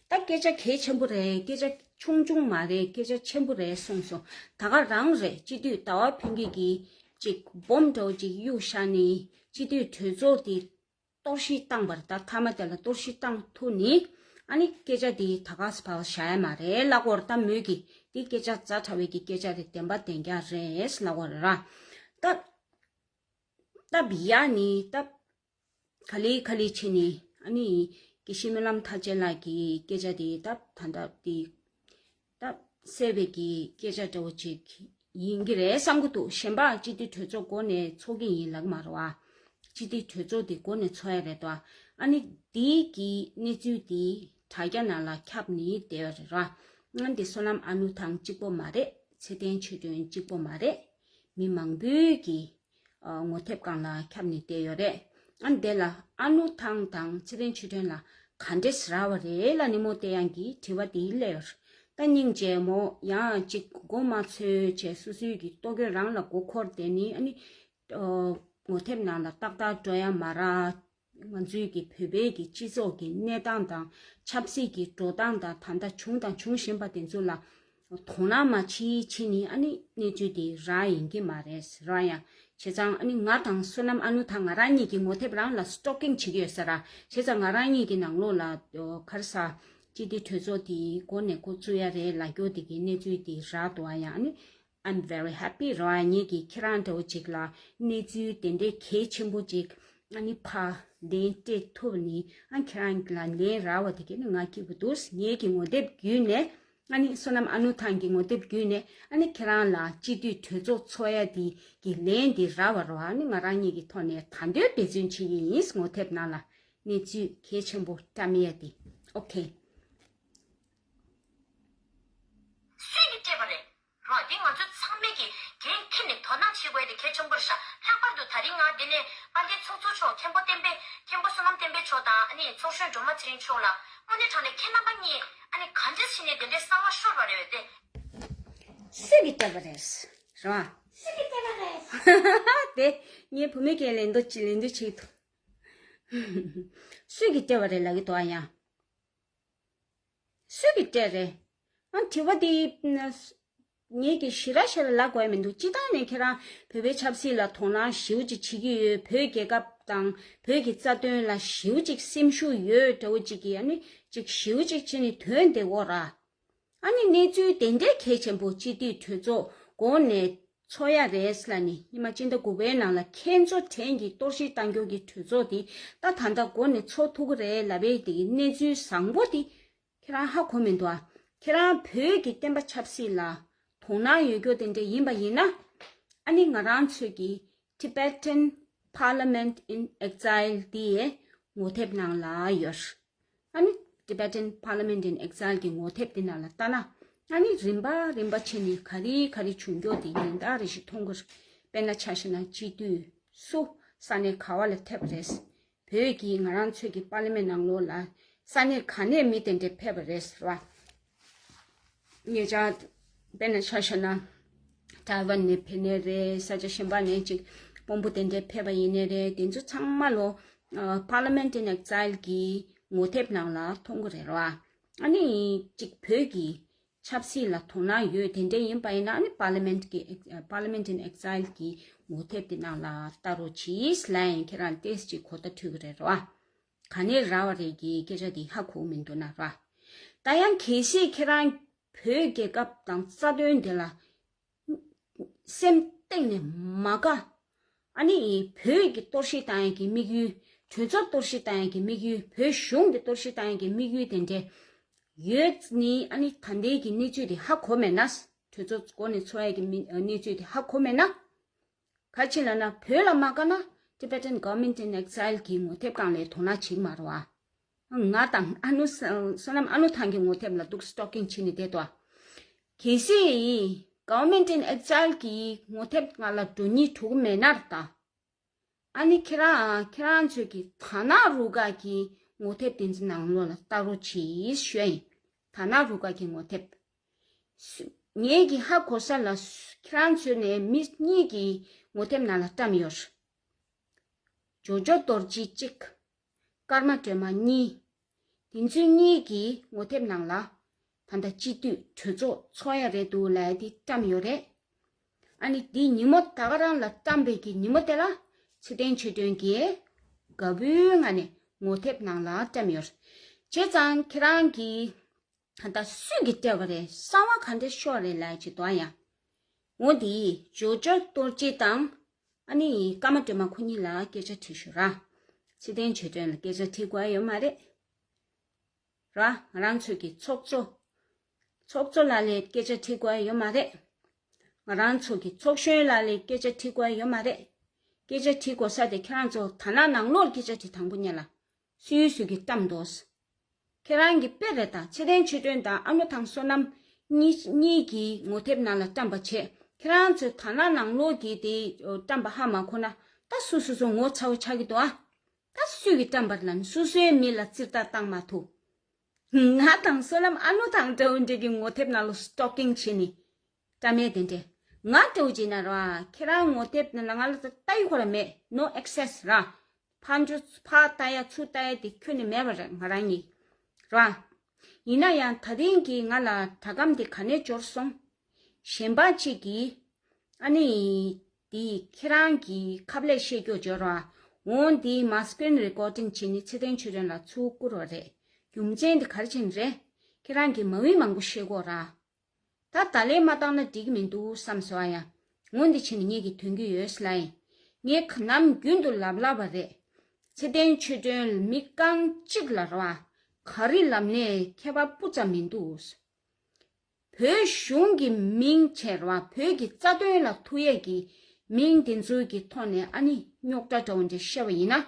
ད་སྐད་ཆ་གལ་ཆེན་པོ་རེད། སྐད་ཆ་ཆུང་ཆུང་མ་རེད། སྐད་ཆ་ཆེན་པོ་རེད་གསུངས་སོང་། ད་ག་རང་རེད། སྤྱི་འཐུས་ཟླ་བ་ཕུན་སྐྱིད་ཀྱིས་ཅིག་སྦོམ་འདྲ་བོ་ཅིག་གཡུགས་བཞག་ནས་སྤྱི་འཐུས་གྲོས་ཚོགས་དེ་གཏོར་བཤིག་བཏང་པ་རེད། ད་མཐའ་མ་དེ་ལ་གཏོར་བཤིག་བཏང་ཐུབ་ནས་ཨ་ནི་སྐད་ཆ་དེ་ད་ག་སེ་ཕར་བཞག་ཡ་མ་རེད་ལབ་ཀྱི་ཡོད་རེད། ད་མོས་ཀྱིས་དེ་སྐད་ཆ་ཛ་དྲག་པའི་གི་སྐད་ཆ་རེད། བདེན་པ་བདེན་རྐྱང་རེད་ལབ་ཀྱི་ཡོད་རེད་ར། ད། ད་བི་ཡ་ནི་ད་ག་ལེ་ག་ལེ་བྱས་ནས་ཨ་ནི་དགེ་བཤེས་སྨོན་ལམ་མཐར་ཕྱིན་ལགས་ཀྱི་སྐད་ཆ་དེ་ད་ད་ལྟ་དེ་ད་གསལ་བའི་གི་སྐད་ཆ་འདྲ་བོ་ཅིག་ཡིན་གྱི་རེད་བསམ་གྱི་འདུག་གཞན་པ་སྤྱི་འཐུས་གྲོས་ཚོགས་འགོ་ནས་ཚོགས་ཀྱི་ཡིན་ལབ་ཀྱི་མ་རེད་བ། སྤྱི་འཐུས་གྲོས་ཚོགས་དེ་འགོ་ནས་ཚོགས་ཡ་རེད་དོ། ཨ་ནི་དེའི་གི་གནས་ཚུལ་དེ་དྲ་རྒྱ་ནང་ལ་ཁྱབ་ནས་བསྡད་ཡོད་རེད་ར། ཨ་འདི་བསོད་ནམས་ཨ་ནུ་ཐང་གཅིག་པོ་མ་རེད། ཚེ་བརྟན་ཆོས་སྒྲོན་གཅིག་པོ་མ་རེད། མི་མང་པོའི་གི་ཨ་ངོ་དེབ་སྒང་ལ་ཁྱབ་ནས་བསྡད་ཡོད་རེད། ཨ་འདི་ལ་ཨ་ནུ་ཐང་དང་ཚེ་བརྟན་ཆོས་སྒྲོན་ལ་ག་འདྲས་རག་པ་རེད་ལབ་ནས་མོ་བསྟན་ཡག་གི་དྲི་བ་དེ་སླེབས་ཡོད་རེད། ད་སྙིང་རྗེ་མོ་ཡང་ཅིག་མགོ་མ་ཚོས་བྱས་སོ་སོའི་གི་ལྟོ་གོས་རང་ལ་མགོ་འཁོར་བསྡད་ནས་ཨ་ནི་ཨ་ངོ་དེབ་ནང་ལ་ཏག་ཏག་འགྲོ་ཡ་མ་རག་ང་ཚོའི་གི་བོད་པའི་གི་སྤྱི་ཚོགས་ཀྱི་གནས་སྟངས་དང་ཆབ་སྲིད་ཀྱི་འགྲོ་སྟངས་དང་ད་ལྟ་བྱུང་དང་འབྱུང་བཞིན་པ་དེ་ཚོ་ལ་དོ་སྣང་མ་བྱེད་བྱེད་ནི་ཨ་ནི་གནས་ཚུལ་དེ་རག་ཡིན་གྱི་མ་རེད་ར། ཡང་བྱས་ཙང་ཨ་ནི་ང་དང་བསོད་ནམས་ཨ་ནུ་དང་ང་རང་གཉིས་ཀྱི་ངོ་དེབ་རང་ལ་སི་ཊོག་ཀིང་བྱེད་ཀྱི་ཡོད་ས་ར། བྱས་ཙང་ང་རང་གཉིས་ཀྱི་ནང་ལོགས་ལ་ག་རེ་ཟ་སྤྱི་འཐུས་གྲོས་ཚོགས་དེ་འགོ་ནས་འགོ་བཙུགས་ཡ་རེད་ལབ་རྒྱུ་དེ་གི་གནས་ཚུལ་དེ་རག་འདུག་ཨ་ཡང་ཨ་ནི། I'm very happy ར། ངེད་ཀྱིས་ཁྱེད་རང་འདྲ་བོ་ཅིག་ལ་གནས་ཚུལ་དེ་འདྲའི་གལ་ཆེན་པོ་ཅིག་ཨ་ནི་ཕར་ལན་སྤྲད་ཐུབ་ནི་ཨ་ཁྱེད་རང་ལ་ལན་རག་པ་དེ་གས་ནི་ང་སྐྱིད་པོ་འདུག་ངེད་ཀྱི་ངོ་དེབ་བརྒྱུད་ནས་ཨ་ནི་བསོད་ནམས་ཨ་ནུ་ཐང་གི་ངོ་དེབ་བརྒྱུད་ནས་ཨ་ནི་ཁྱེད་རང་ལ་སྤྱི་འཐུས་གྲོས་ཚོགས་ཚོགས་ཡ་དེ་གི་ལན་དེ་རག་པ་ར། ཨ་ནི་ང་རང་གཉིས་ཀྱི་ཐོག་ནས་ད་འདོད་འབད་བརྩོན་བྱེད་ཀྱི་ཡིན། ངོ་དེབ་ནང་ལ་གནས་ཚུལ་གལ་ཆེན་པོ་བཀྲམ་ཡ་དེ། ཨོ་ཁེ། སུས་ཀྱིས་སྤྲད་པ་རེད། རོགས་འདི་ང་ཚོ་ཚང་མས་ཀྱིས་འགན་འཁྱེར་ནས་དོ་སྣང་བྱེད་དགོས་ཡ་དེ་གལ་ཆེན་པོ་རེད་ཤག་ལྷག་པར་དུ་ད་རིང་ང་འདི་ནས་དཔལ་ལྡན་ཚོགས་གཙོ་མཆོག་མཁན་པོ་བསྟན་པའི་མཁན་པོ་བསོད་ནམས་བསྟན་པའི་མཆོག་དང་ཨ་ནི་ཚོགས་གཞོན་སྒྲོལ་མ་ཚེ་རིང་མཆོག་ལ་དངོས་གནས་དྲང་གནས་ཁྱེད་རྣམ་པ་གཉིས་ཨ་ནི་ག་འདྲས་བྱས་ནས་དེ་འདྲའི་གསང་བ་ཤོར་བ་རེད་དེ། སུས་ཀྱིས་སྤྲད་པ་རེད། རེད་བ། སུས་ཀྱིས་སྤྲད་པ་རེད། དེ་ངས་བུ་མོའི་སྐད་ལན་དུ་ཅི་ལན་དུ་བྱེད་ཐུབ། སུས་ཀྱིས་སྤྲད་པ་རེད་ལབ་ཀྱི་འདུག་ཨ་ཡ། སུས་ཀྱིས་སྤྲད་རེད། ཨ་དྲི་བ་འདི་ངེད་ཀྱིས་ཞེ་དྲག་ཞེ་དྲག་ལབ་དགོས་ཡ་མི་འདུག་སྤྱིར་བཏང་ནས་ཁྱེད་རང་བོད་པའི་ཆབ་སྲིད་ལ་དོ་སྣང་ཞེ་པོ་ཅིག་བྱེད་ཀྱི་ཡོད། བོད་རྒྱལ་ཁབ་དང་བོད་ཀྱི་རྩ་དོན་ལ་ཞེ་པོ་ཅིག་སེམས་ཤུགས་ཡོད་འདྲ་བོ་ཅིག་གིས་ཨ་ནི་ཅིག་ཞེ་པོ་ཅིག་བྱས་ནས་དོན་དེ་འོ་ར། ཨ་ནི་གནས་ཚུལ་དེ་འདྲའི་གལ་ཆེན་པོ་སྤྱི་འཐུས་གྲོས་ཚོགས་འགོ་ནས་ཚོགས་ཡ་རེད་ལབ་ནས་ཉི་མ་སྤྱི་ཟླ་དགུ་པའི་ནང་ལ་ཁྱེད་ཚོ་བྲན་གྱིས་གཏོར་བཤིག་བཏང་རྒྱུ་གི་གྲོས་ཚོགས་དེ་ད་ད་ལྟ་འགོ་ནས་ཚོགས་ཐུབ་ཀྱི་རེད་ལབ་པའི་དེ་གི་གནས་ཚུལ་བཟང་པོ་དེ་ཁྱེད་རང་ཧ་གོ་མི་འདུག་ཨ། ཁྱེད་རང་བོད་ཀྱི་བསྟན་པ་ཆབ་སྲིད་ལ་དོ་སྣང་ཡོད་རྒྱུ་དེ་འདྲ་ཡིན་པ་ཡིན་ན་ཨ་ནི་ང་རང་ཚོས་ཀྱི་Tibetan Parliament in Exile དེའི་ངོ་དེབ་ནང་ལ་ཡོད། ཨ་ནི་Tibetan Parliament in Exile གི་ངོ་དེབ་དེ་ནང་ལ་ལྟ་ན་ཨ་ནི་རིམ་པ་རིམ་པ་བྱས་ནས་ག་རེ་ག་རེ་བྱུང་རྒྱུ་དེ་ཉིན་ལྟར་རེ་བཞིན་མཐོང་གི་རེད། དཔེར་ན་ཆ་བཞག་ན་སྤྱི་འཐུས་སུ་ས་གནས་ག་བ་ལ་ཕེབས་པ་རེད། བོད་ཀྱི་ང་རང་ཚོའི་གི་པར་ལི་མེན་ནང་ལོགས་ལ་ས་གནས་ག་ནས་མི་དེ་འདྲས་ཕེབས་པ་རེད་ཟེར་བ། ཉེ་ཆར་དཔེར་ན་ཆ་བཞག་ན་ཐའེ་ཝན་ནས་ཕེབས་ནའི་རེད། ས་ཆ་གཞན་པ་ནས་ཅིག་དཔོན་པོ་དེ་འདྲས་ཕེབས་པ་ཡིན་ནའི་རེད། དེ་ཚོ་ཚང་མ་ལོ་Parliament in Exile གི་ངོ་དེབ་ནང་ལ་མཐོང་གི་རེད་ར། ཨ་ནི་ཅིག་བོད་ཀྱི་ ཆབ་སྲིད་ལ་དོ་སྣང་ཡོད་དེ་འདྲ་ཡིན་པ་ཡིན་ན། ཨ་ནི་Parliament་གི་Parliament in Exile་གི་ངོ་དེབ་དེ་ནང་ལ་ལྟ་རོགས་གྱིས་ལབ་ཡིན། ཁྱེད་རང་ཏོག་ཙམ་ཅིག་གོ་བརྡ་འཕྲོད་ཀྱི་རེད་རོ། ག་ནས་རག་པ་རེད་གི་སྐད་ཆ་དེ་ཧ་གོ་མི་འདུག་ན་རོ། ད་ཡང་གལ་སྲིད་ཁྱེད་རང་བོད་རྒྱལ་ཁབ་དང་རྩ་དོན་དེ་ལ་སེམས་གཏིང་ནས་མ་དགའ། ཨ་ནི་བོད་ཀྱི་གཏོར་བཤིག་བཏང་ཡག་གི་དམིགས་ཡུལ། གྲོས་ཚོགས་གཏོར་བཤིག་བཏང་ཡག་གི་དམིགས་ཡུལ། བོད་གཞུང་གི་གཏོར་བཤིག་བཏང་ཡག་གི་དམིགས་ཡུལ་དེ་འདྲ་ཡོད་ནི། ཨ་ནི་ད་ལྟའི་གི་གནས་ཚུལ་དེ་ཧ་གོ་མེད་ན། གྲོས་ཚོགས་སྒོ་ནས་ཚོགས་ཡག་གི་མི་གནས་ཚུལ་དེ་ཧ་གོ་མེད་ན། ག་ཅི་ལབ་ན་བོད་ལ་མ་དགའ་ན་Tibetan Government in Exile་གི་ངོ་དེབ་སྒང་ལ་དོ་སྣང་བྱེད་ཀྱི་མ་རེད་བ། ང་དང་ཨ་ནུ་བསོད་ནམས་ཨ་ནུ་ཐང་གི་ངོ་དེབ་ལ་འདུག་stalking་བྱེད་ནས་བསྡད་དོ། གལ་སྲིད་Government in Exile་གི་ངོ་དེབ་ང་ལ་འགྲོ་སྙིང་བྲོ་གི་མེད་ན་ར་ད། ཨ་ནི་ཁྱེད་རང་ཁྱེད་རང་ཚོས་ཀྱི་དྷ་ན་རུ་ཀ་གི་ངོ་དེབ་དེ་ཚོ་ནང་ལོགས་ལ་ལྟ་རོགས་གྱིས་ཞུ་ཡ་ཡིན། དྷ་ན་རུ་ཀ་གི་ངོ་དེབ། སུ་ངེད་ཀྱི་ཧ་གོ་ས་ལ་སུ་ཁྱེད་རང་ཚོ་ནས་མི་གཉིས་ཀྱི་ངོ་དེབ་ནང་ལ་བཀྲམ་ཡོད། ཇོ་ཇོ་རྡོ་རྗེ་གཅིག་ཀརྨ་སྒྲོལ་མ་གཉིས། དེ་ཚོ་གཉིས་ཀྱི་ངོ་དེབ་ནང་ལ་ད་ལྟ་སྤྱི་འཐུས་གྲོས་ཚོགས་ཚོགས་ཡ་རེད་འདུག་ལབ་ཡ་དེ་བཀྲམ་ཡོད་རེད། ཨ་ནི་དེ་ཉིན་མོ་ད་ག་རང་ལ་བཀྲམ་པའི་གི་ཉིན་མོ་དེ་ལ་ཚེ་བརྟན་ཆོས་སྒྲོན་གྱིས་དགའ་པོའི་ངང་ནས་ངོ་དེབ་ནང་ལ་བཀྲམ་ཡོད། བྱས་ཙང་ཁྱེད་རང་གིས་ད་ལྟ་སུས་ཀྱིས་སྤྲད་པ་རེད། གསང་བ་ག་འདྲ་ཤོར་རེད་ལབ་ཅིག་འདུག་ཨ་ཡ། འོ་དེ་ཇོ་ཇོ་རྡོ་རྗེ་དང་ཨ་ནི་ཀརྨ་སྒྲོལ་མ་ཁོ་གཉིས་ལ་སྐད་ཆ་དྲིས་ཤོག་ར། ཚེ་བརྟན་ཆོས་སྒྲོན་ལ་སྐད་ཆ་དྲི་དགོས་ཡ་ཡོད་མ་རེད། ར། ང་རང་ཚོ་གི་ཚོགས་གཙོ། ཚོགས་གཙོ་ལགས་ལ་སྐད་ཆ་དྲི་དགོས་ཡ་ཡོད་མ་རེད། ང་རང་ཚོ་གི་ཚོགས་གཞོན་ལགས་ལ་སྐད་ཆ་དྲི་དགོས་ཡ་ཡོད་མ་རེད། སྐད་ཆ་དྲི་དགོས་ས་དེ་ཁྱེད་རང་ཚོ་དྷ་ན་ནང་ལོགས་སྐད་ཆ་དྲི། དང་པོ་ཉིད་ལ་སུས་སུས་ཀྱིས་བཀྲམ་འདུག་ཁྱེད་རང་གི་དཔེ་རེད་ད། ཚེ་བརྟན་ཆོས་སྒྲོན་དང་ཨ་ནུ་ཐང་བསོད་ནམས་གཉིས་གཉིས་ཀྱི་ངོ་དེབ་ནང་ལ་བཀྲམ་པ་བྱས། ཁྱེད་རང་ཚོས་དྷ་ན་ནང་ལོགས་ཀྱི་དེ་བཀྲམ་པ་ཧ་མ་གོ་ན། ད་སུ་སུ་སུ་ངོ་ཚ་བོ་ཆགས་ཀྱི་འདུག་ཨ། ད་སུས་ཀྱིས་བཀྲམ་པ་རེད་ལབ་ནས་སུ་སུའི་མི་ལ་རྩིས་རྟགས་བཏང་མ་ཐུབ། ང་དང་བསོད་ནམས་ཨ་ནུ་ཐང་འདྲ་བོ་འདྲ་གི་ངོ་དེབ་ནང་ལ་stalking་བྱས་ནས་བཀྲམ་ཡས་དེ་འདྲས། ང་འདྲ་བོ་བྱས་ན་ར་ཁྱེད་རང་ངོ་དེབ་ནང་ང་ལ་ལྟ་ཡི་ཁོ་ར་མེད། no access་ར། ཕར་འགྲོ་ཕར་ལྟ་ཡ་ཚུར་ལྟ་ཡ་དེ་ཁྱོན་ནས་མེད་པ་རེད་ང་རང་གཉིས་ར། ཡིན་ན་ཡང་ད་ཐེངས་ཀྱི་ང་ལ་སྒྲ་སྒམ་དེ་ག་ནས་འབྱོར་སོང་། གཞན་པ་གཅིག་གིས་ཨ་ནི་དེ་ཁྱེད་རང་གི་ཁ་ལས་བཤད་རྒྱུ་འབྱོར་བ། འོང་དེ་མ་screen recording་བྱས་ནས་ཚེ་བརྟན་ཆོས་སྒྲོན་ལ་ཚུར་བསྐུར་བ་རེད། རྒྱུ་མཚན་དེ་ག་རེ་བྱས་ནས་རེད། ཁྱེད་རང་གིས་མ་འོས་མང་པོ་བཤད་གོ་ར། ད་ད་ལན་མ་བཏང་ན་འགྲིག་གི་མི་འདུག་བསམ་སོང་ཨ་ཡ། འོང་དེ་བྱས་ནས་ངེད་ཀྱིས་དོན་གྱི་ཡོད་ལབ་ཡིན། ངས་ནམ་རྒྱུན་དུ་ལབ་ལབ་པ་རེད། ཚེ་བརྟན་ཆོས་སྒྲོན་མི་རྐང་གཅིག་ལ་ར་བ། ག་རེ་ལབ་ནས་ཁྱད་པར་སྤུ་ཙམ་མི་འདུག་བོད་གཞུང་གི་མིང་བྱས་ར་བ། བོད་ཀྱི་རྩ་དོན་ལ་ཐུག་ཡས་ཀྱི་མིང་དེ་ཚོའི་གི་ཐོག་ནས་ཨ་ནི་རྙོག་དྲ་འདྲ་བོ་འདྲ་བཤད་པ་ཡིན་ན།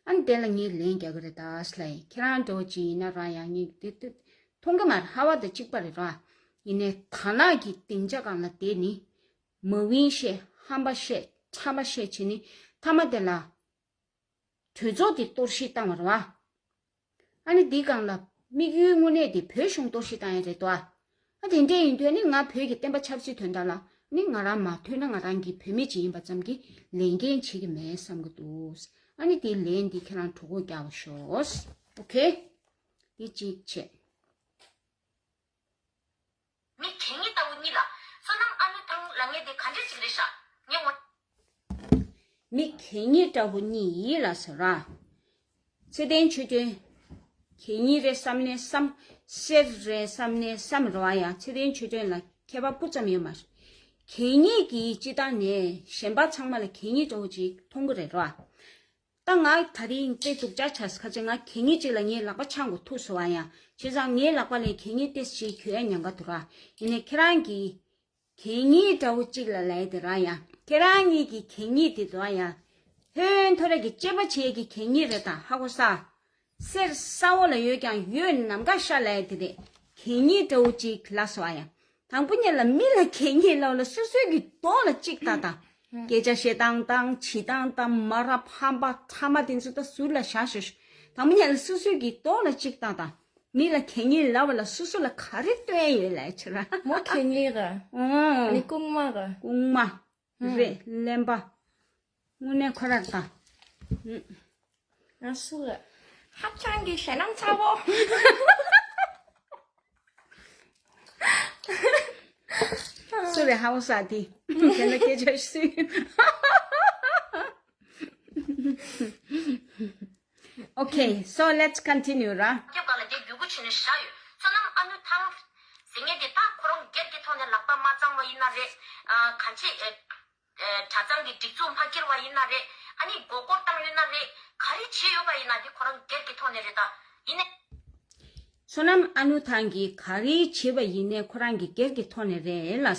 ཨ་ནི་དེ་ལ་ངས་ལན་རྒྱག་གི་རེད་ད་ལབ་ཡིན། ཁྱེད་རང་འདྲ་བོ་ཅིག་ཡིན་ན་ར་ཡང་ངས་དེ་དེ་མཐོང་གི་མ་རེད། ཧ་བ་དང་གཅིག་པ་རེད་ར། ཡིན་ནའི་དར་ནག་གི་སྡིངས་ཆ་སྒང་ལ་བསྡད་ནི། མ་འོས་བཤད། ཧམ་པ་བཤད། ཕྲ་མ་བཤད་བྱས་ནི་མཐའ་མ་དེ་ལ་གྲོས་ཚོགས་དེ་གཏོར་བཤིག་བཏང་བ་རེད་བ། ཨ་ནི་འདི་སྒང་ལ་དམིགས་ཡུལ་དངོས་གནས་དེ་བོད་གཞུང་གཏོར་བཤིག་བཏང་ཡ་རེད་དོ། ཨ་དེ་འདྲས་ཡིན་དུས་ཨ་ནི་ང་བོད་ཀྱི་བསྟན་པ་ཆབ་སྲིད་དོན་དག་ལ་ཨ་ནི་ང་རང་མ་ཐུག་ན་ང་རང་གི་བོད་མི་ཅིག་ཡིན་པ་ཙམ་གྱིས་ལས་འགན་བྱེད་ཀྱི་མེད་བསམ་གྱི་འདུག་ཨ་ནི་དེའི་ལན་འདི་ཁྱེད་རང་གྲོད་ཁོག་རྒྱག་པ་ཤོག་ཨོ་ཁེ། འདི་གཅིག་བྱས། མི་གད་སྙིགས་ལྟ་བུ་གཉིས་ལ། བསོད་ནམས་ཨ་ནུ་ཐང་ལབ་མཁན་དེ་ག་འདྲ་ཞིག་རེད་ཤག་ངས་ངོ་། མི་གད་སྙིགས་ལྟ་བུ་གཉིས་ཡིན་ལ་ཟེར་ར། ཚེ་བརྟན་ཆོས་སྒྲོན། གད་སྙིགས་རེད་བསམ་ནས་བསམ། གསེར་རེད་བསམ་ནས་བསམ་རེད་བ་ཡ། ཚེ་བརྟན་ཆོས་སྒྲོན་ལ་ཁྱད་པར་སྤུ་ཙམ་ཡོད་མ་རེད། གད་སྙིགས་ཀྱི་སྤྱི་བཏང་ནས་གཞན་པ་ཚང་མ་ལ་གད་སྙིགས་འདྲ་བོ་ཅིག་མཐོང་གི་རེད་ར། ད་ང་དེ་རིང་དཔེ་སྡུག་ཅག་ཆགས་སོང་། ཁ་ཅིག་ང་གད་སྙིགས་ཅིག་ལ་ངའི་ལག་པ་འཆང་དགོས་ཐུག་སོང་བ་ཡ། བྱས་ཙང་ངའི་ལག་པ་ལས་གད་སྙིགས་ཏོག་ཙམ་གྱོན་ཡ་ཉེན་ཁ་འདུག་ར། ཡིན་ནའི་ཁྱེད་རང་གིས་གད་སྙིགས་འདྲ་བོ་ཅིག་ལ་ལབ་ཡ་དེ་ར་ཡ། ཁྱེད་རང་གཉིས་ཀྱི་གད་སྙིགས་དེ་འདུག་ཡ། ཧོན་ཐོ་རེ་གི་གཅེས་པ་བྱེད་ཀྱི་གད་སྙིགས་རེད་ད། ཧ་གོ་ས། གསེར་ས་འོག་ལ་ཡོད་ཀྱང་ཡོད་ནམ་མཁའ་ཤར་ལབ་ཡ་དེ་རེད། གད་སྙིགས་འདྲ་བོ་ཅིག་ལབ་སོང་ཨ་ཡ། དང་པོ་ཉིད་ལ་མི་ལ་གད་སྙིགས་ལབ་ལ་སོ་སོའི་གི་རྡོག་ལ་གཅིག་ལྟ་དང་། སྐད་ཆ་བཤད་སྟངས་དང་བྱེད་སྟངས་དང་མ་རབས་ཧམ་པ་ཕྲ་མ་དེ་ཚོ་ད་ཟུར་ལ་བཞག་ཤོག་ཤོག་དང་པོ་ཉིད་ལ་སོ་སོའི་གི་རྡོག་ལ་གཅིག་ལྟ་དང་། མི་ལ་གད་སྙིགས་ལབ་པ་ལ་སོ་སོ་ལ་ག་རེ་སྟོན་ཡོད་ལབ་ཕྱིར། མོ་གད་སྙིགས་ག་ཨོ། ནི་རྐུན་མ་ག་རྐུན་མ། ཧུམ། རེད་གླེན་པ། དངོས་གནས་ཁོ་རང་དང་། ཧུམ། ང་སུ་ག་ཧ་ཅང་གི་ཞེད་སྣང་ཚ་བོ། སུ་རེད་ཧ་གོ་ས་དེ། དེ་ན་སྐད་ཆ་སུས། Okay, so let's continue ར། རྒྱབ་ག་ལ་དེ་རྒྱུ་གུ་བྱས་ནས་བཞག་ཡོད། བསོད་ནམས་ཨ་ནུ་ཐང་ཟེར་མཁན་དེ་ད་ཁོ་རང་སྒེར་གྱི་ཐོག་ནས་ལག་པ་མ་བརྐྱངས་པ་ཡིན་ན་རེད། ཨ་གང་ཅི་ཨེ་ཨེ་གྲྭ་ཚང་གི་སྒྲིག་འཛུགས་མ་འཁྱེར་བ་ཡིན་ན་རེད། ཨ་ནི་མགོ་སྐོར་བཏང་ཡོད་ན་རེད། ག་རེ་བྱས་ཡོད་པ་ཡིན་ན་དེ་ཁོ་རང་སྒེར་གྱི་ཐོག་ནས་རེད་ད། ཡིན་ནའི། བསོད་ནམས་ཨ་ནུ་ཐང་གིས་ག་རེ་བྱས་པ་ཡིན་ནའི་ཁོ་རང་གི་སྒེར་གྱི་ཐོག་ནས་རེད་ལ།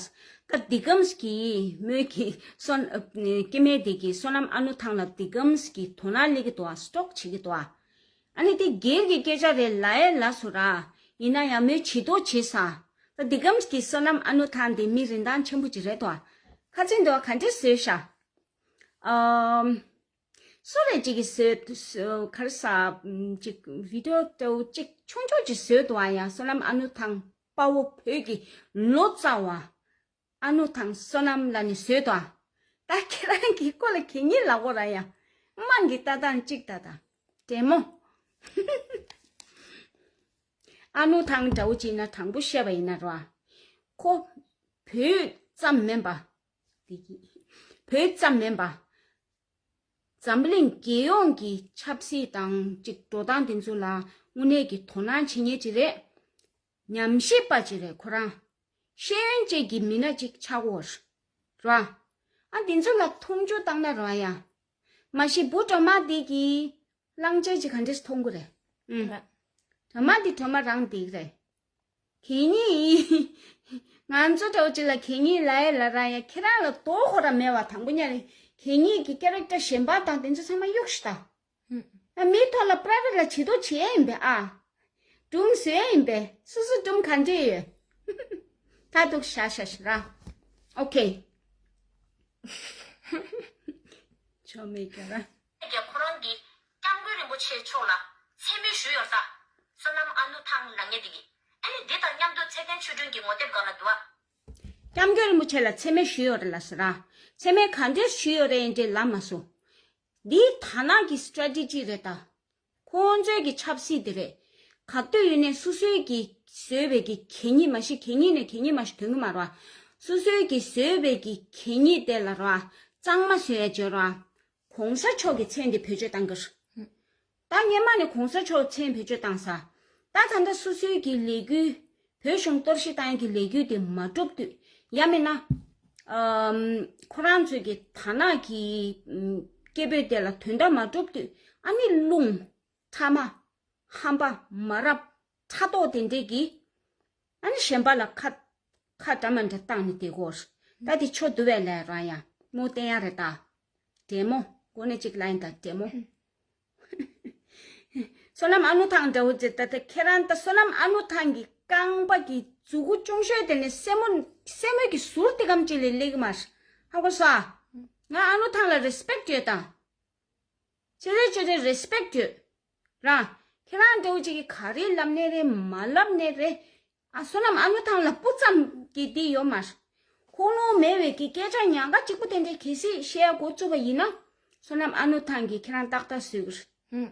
ད་འདི་གམ་གྱིས་མོས་ཀྱི་སོན་སྐྱེ་དམན་དེ་གིས་བསོད་ནམས་ཨ་ནུ་ཐང་ལ་འདི་གམ་གྱི་དོ་སྣང་སླེབས་ཀྱི་འདུག་ཨ། སི་ཊོག་བྱེད་ཀྱི་འདུག་ཨ། ཨ་ནི་དེ་སྒེར་གྱི་སྐད་ཆ་རེད་ལབ་ཡས་ལབ་སོང་ར། ཡིན་ན་ཡང་མོས་བྱེད་དོ་བྱེད་ས། ད་འདི་གམ་གྱི་བསོད་ནམས་ཨ་ནུ་ཐང་དེ་མི་རིན་ཐང་ཆེན་པོ་ཅིག་རེད་དོ། ཁ་ཚིག་འདི་བ་ག་འདྲས་བཟོས་ཤག་ཨམ། སུ་རེད་ཅིག་གིས་བཟོས་བཟོས་ག་རེ་ཟ་ཅིག་བི་ཌི་ཡོ་འདྲ་བོ་ཅིག་ཆུང་ཆུང་ཅིག་བཟོས་འདུག་ཨ། ཡང་བསོད་ནམས་ཨ་ནུ་ཐང་དཔའ་བོ་བོད་ཀྱི་ལོ་ཙཱ་བ། ཨ་ནུ་ཐང་བསོད་ནམས་ལ་ནི་བཟོས་དོ། ད་ཁྱེད་རང་གི་སྐོར་ལ་གད་སྙིགས་ལབ་དགོས་ར་ཡ། དམངས་ཀྱི་ལྟ་སྟངས་གཅིག་ལྟ་དང་། དྲེད་མོ། ཨ་ནུ་ཐང་འདྲ་བོ་ཅིག་ན་དྲང་པོ་བཤད་པ་ཡིན་ན་ར། ཁོ་བོད་ཙམ་མིན་པ། དེ་གི་བོད་ཙམ་མིན་པ། འཛམ་གླིང་རྒྱལ་ཡོངས་ཀྱི་ཆབ་སྲིད་དང་གཅིག་འགྲོ་སྟངས་དེ་ཚོ་ལ་དངོས་གནས་ཀྱི་དོ་སྣང་བྱེད་མཁན་ཅིག་རེད། ཉམས་ཞིབ་པ་ཅིག་རེད་ཁོ་རང་། ཤེས་ཡོན་ཅན་གྱི་མི་སྣ་ཅིག་ཆགས་འོ། ར། ཨ་འདི་ཚོ་ལ་མཐོང་ཆུང་བཏང་ན་ར་ཡ། མ་གཞི་བུ་སྒྲོལ་མ་འདི་གི་གླང་ཆེན་ཅིག་ག་འདྲས་མཐོང་གི་རེད། ཨུ། སྒྲོལ་མ་འདི་སྒྲོལ་མ་རང་འདི་རེད། གད་སྙིགས། ང་ཚོ་འདྲ་བོ་ཅིག་ལ་གད་སྙིགས་ལབ་ཡས་ལབ་ར་ཡ། ཁྱེད་རང་ལ་དོ་ཁོ་ར་མེད་པ། དང་པོ་ཉིད་ནས་གད་སྙིགས་ཀྱི་ཀེ་རེག་ཊར་གཞན་པ་དང་དེ་ཚོ་ཚང་མ་གཡུག་ཤི་ད། ཨ་མིའི་ཐོག་ལ་པ་རའི་ཝེ་ཊི་ལ་བྱེད་དོ་བྱེད་ཡས་ཡིན་པས་ཨ། སྒྲུང་བཟོ་ཡས་ཡིན་པས། སོ་སོ་སྒྲུང་ག་འདྲས་ཡོད། ད་འདུག་ཤ་ཤ་ཤ་ར། ཨོ་ཁེ། ཆོ་མེད་ཀྱ་ར། ཁོ་རང་གིས་སྐྱབས་མགོན་རིན་པོ་ཆེ་མཆོག་ལ་མཚན་སྨད་ཞུས་ཡོད་ས། བསོད་ནམས་ཨ་ནུ་ཐང་ལབ་མཁན་དེ་གིས། ཨ་ནི་འདི་དང་མཉམ་དུ་ཚེ་བརྟན་ཆོས་སྒྲོན་གྱི་ངོ་དེབ་སྒང་ལ་འདུག་ཨ། སྐྱབས་མགོན་རིན་པོ་ཆེ་ལ་མཚན་སྨད་ཞུས་ཡོད་རེད་ལབ་ཟེར་ར། མཚན་སྨད་ག་འདྲས་ཞུས་ཡོད་རེད་འདྲས་ལབ་མ་སོང་། འདི་དར་ནག་གི་སི་ཊ་རེ་ཊི་ཇི་རེད་ད། ཁོང་ཚོའི་གི་ཆབ་སྲིད་དེ་རེད། ག་དུས་ཡིན་ནའི་སོ་སོའི་གི་བཟོས་པའི་གི་གད་སྙིགས། མ་གཞི་གད་སྙིགས་ནས་གད་སྙིགས་མ་གཞི་ཐོན་གི་མ་རེད་བ། སོ་སོའི་གི་བཟོས་པའི་གི་གད་སྙིགས་དེ་ལ་ར་གཙང་མ་བཟོ་ཡ་བྱོས་ར། གོང་ས་མཆོག་གི་མཚན་དེ་བེད་སྤྱོད་བཏང་གི་རེད། ད་སྔན་མ་ནས་གོང་ས་མཆོག་མཚན་བེད་སྤྱོད་བཏང་ས། ད་ད་ལྟ་སོ་སོའི་གི་ལས་འགུལ། བོད་གཞུང་གཏོར་བཤིག་བཏང་ཡ་གི་ལས་འགུལ་དེ་མ་གྲུབ་དུས། ཡང་མིན་ན། ཨམ། ཁོ་རང་ཚོའི་གི་དར་ནག་གི་ཨམ། སྐད་འབོད་དེ་ལ་དོན་དག་མ་གྲུབ་དུས། ཨ་ནི་རླུང་། ཕྲ་མ། ཧམ་པ། མ་རབས། ཕྲག་དོག་དེ་འདྲས་ཀྱིས། ཨ་ནི་གཞན་པ་ལ་ཁ། ཁ་འདྲ་མ་འདྲ་བཏང་ནས་བསྡད་དགོས། ད་དེ་ཆོ་འདུག་བས་ལས་རང་ཡ། མོ་བསྟན་ཡ་རེད་ད། འདྲེ་མོ། གོ་ནས་གཅིག་ལ་ཡིན་ད་འདྲེ་མོ། བསོད་ནམས་ཨ་ནུ་ཐང་འདྲ་བོ་ཅིག་ད་ལྟ་ཁྱེད་རང་ད་བསོད་ནམས་ཨ་ནུ་ཐང་གི་རྐང་པ་གི་མཛུ་གུ་ཅུང་ཤོས་དེ་ནས་སེན་མོ། སེན་མོ་གི་ཟུར་དེ་གམ་ཅིག་ལས་སླེབས་ཀྱི་མ་རེད། ཧ་གོ་སོང་ཨ། ང་ཨ་ནུ་ཐང་ལ་རེ་སི་པེག་ཡོད་ད། ཆེ་རེ་ཆེ་རེ་རེ་སི་པེག་ཡོད། ར། ཁྱེད་རང་འདྲ་བོ་ཅིག་གིས་ག་རེ་ལབ་ནའི་རེད། མ་ལབ་ནའི་རེད། ཨ། བསོད་ནམས་ཨ་ནུ་ཐང་ལ་སྤུ་ཙམ་གྱི་འདི་ཡོད་མ་རེད། ཁུངས་ལུང་མེད་པའི་གི་སྐད་ཆ་ཉག་ག་གཅིག་པུ་དེ་འདྲའི་གལ་སྲིད་བཤད་ཡ་འགོ་བཙུགས་པ་ཡིན་ན། བསོད་ནམས་ཨ་ནུ་ཐང་གིས་ཁྱེད་རང་ཏག་ཏག་བཟོས་གི་རེད། ཧུམ།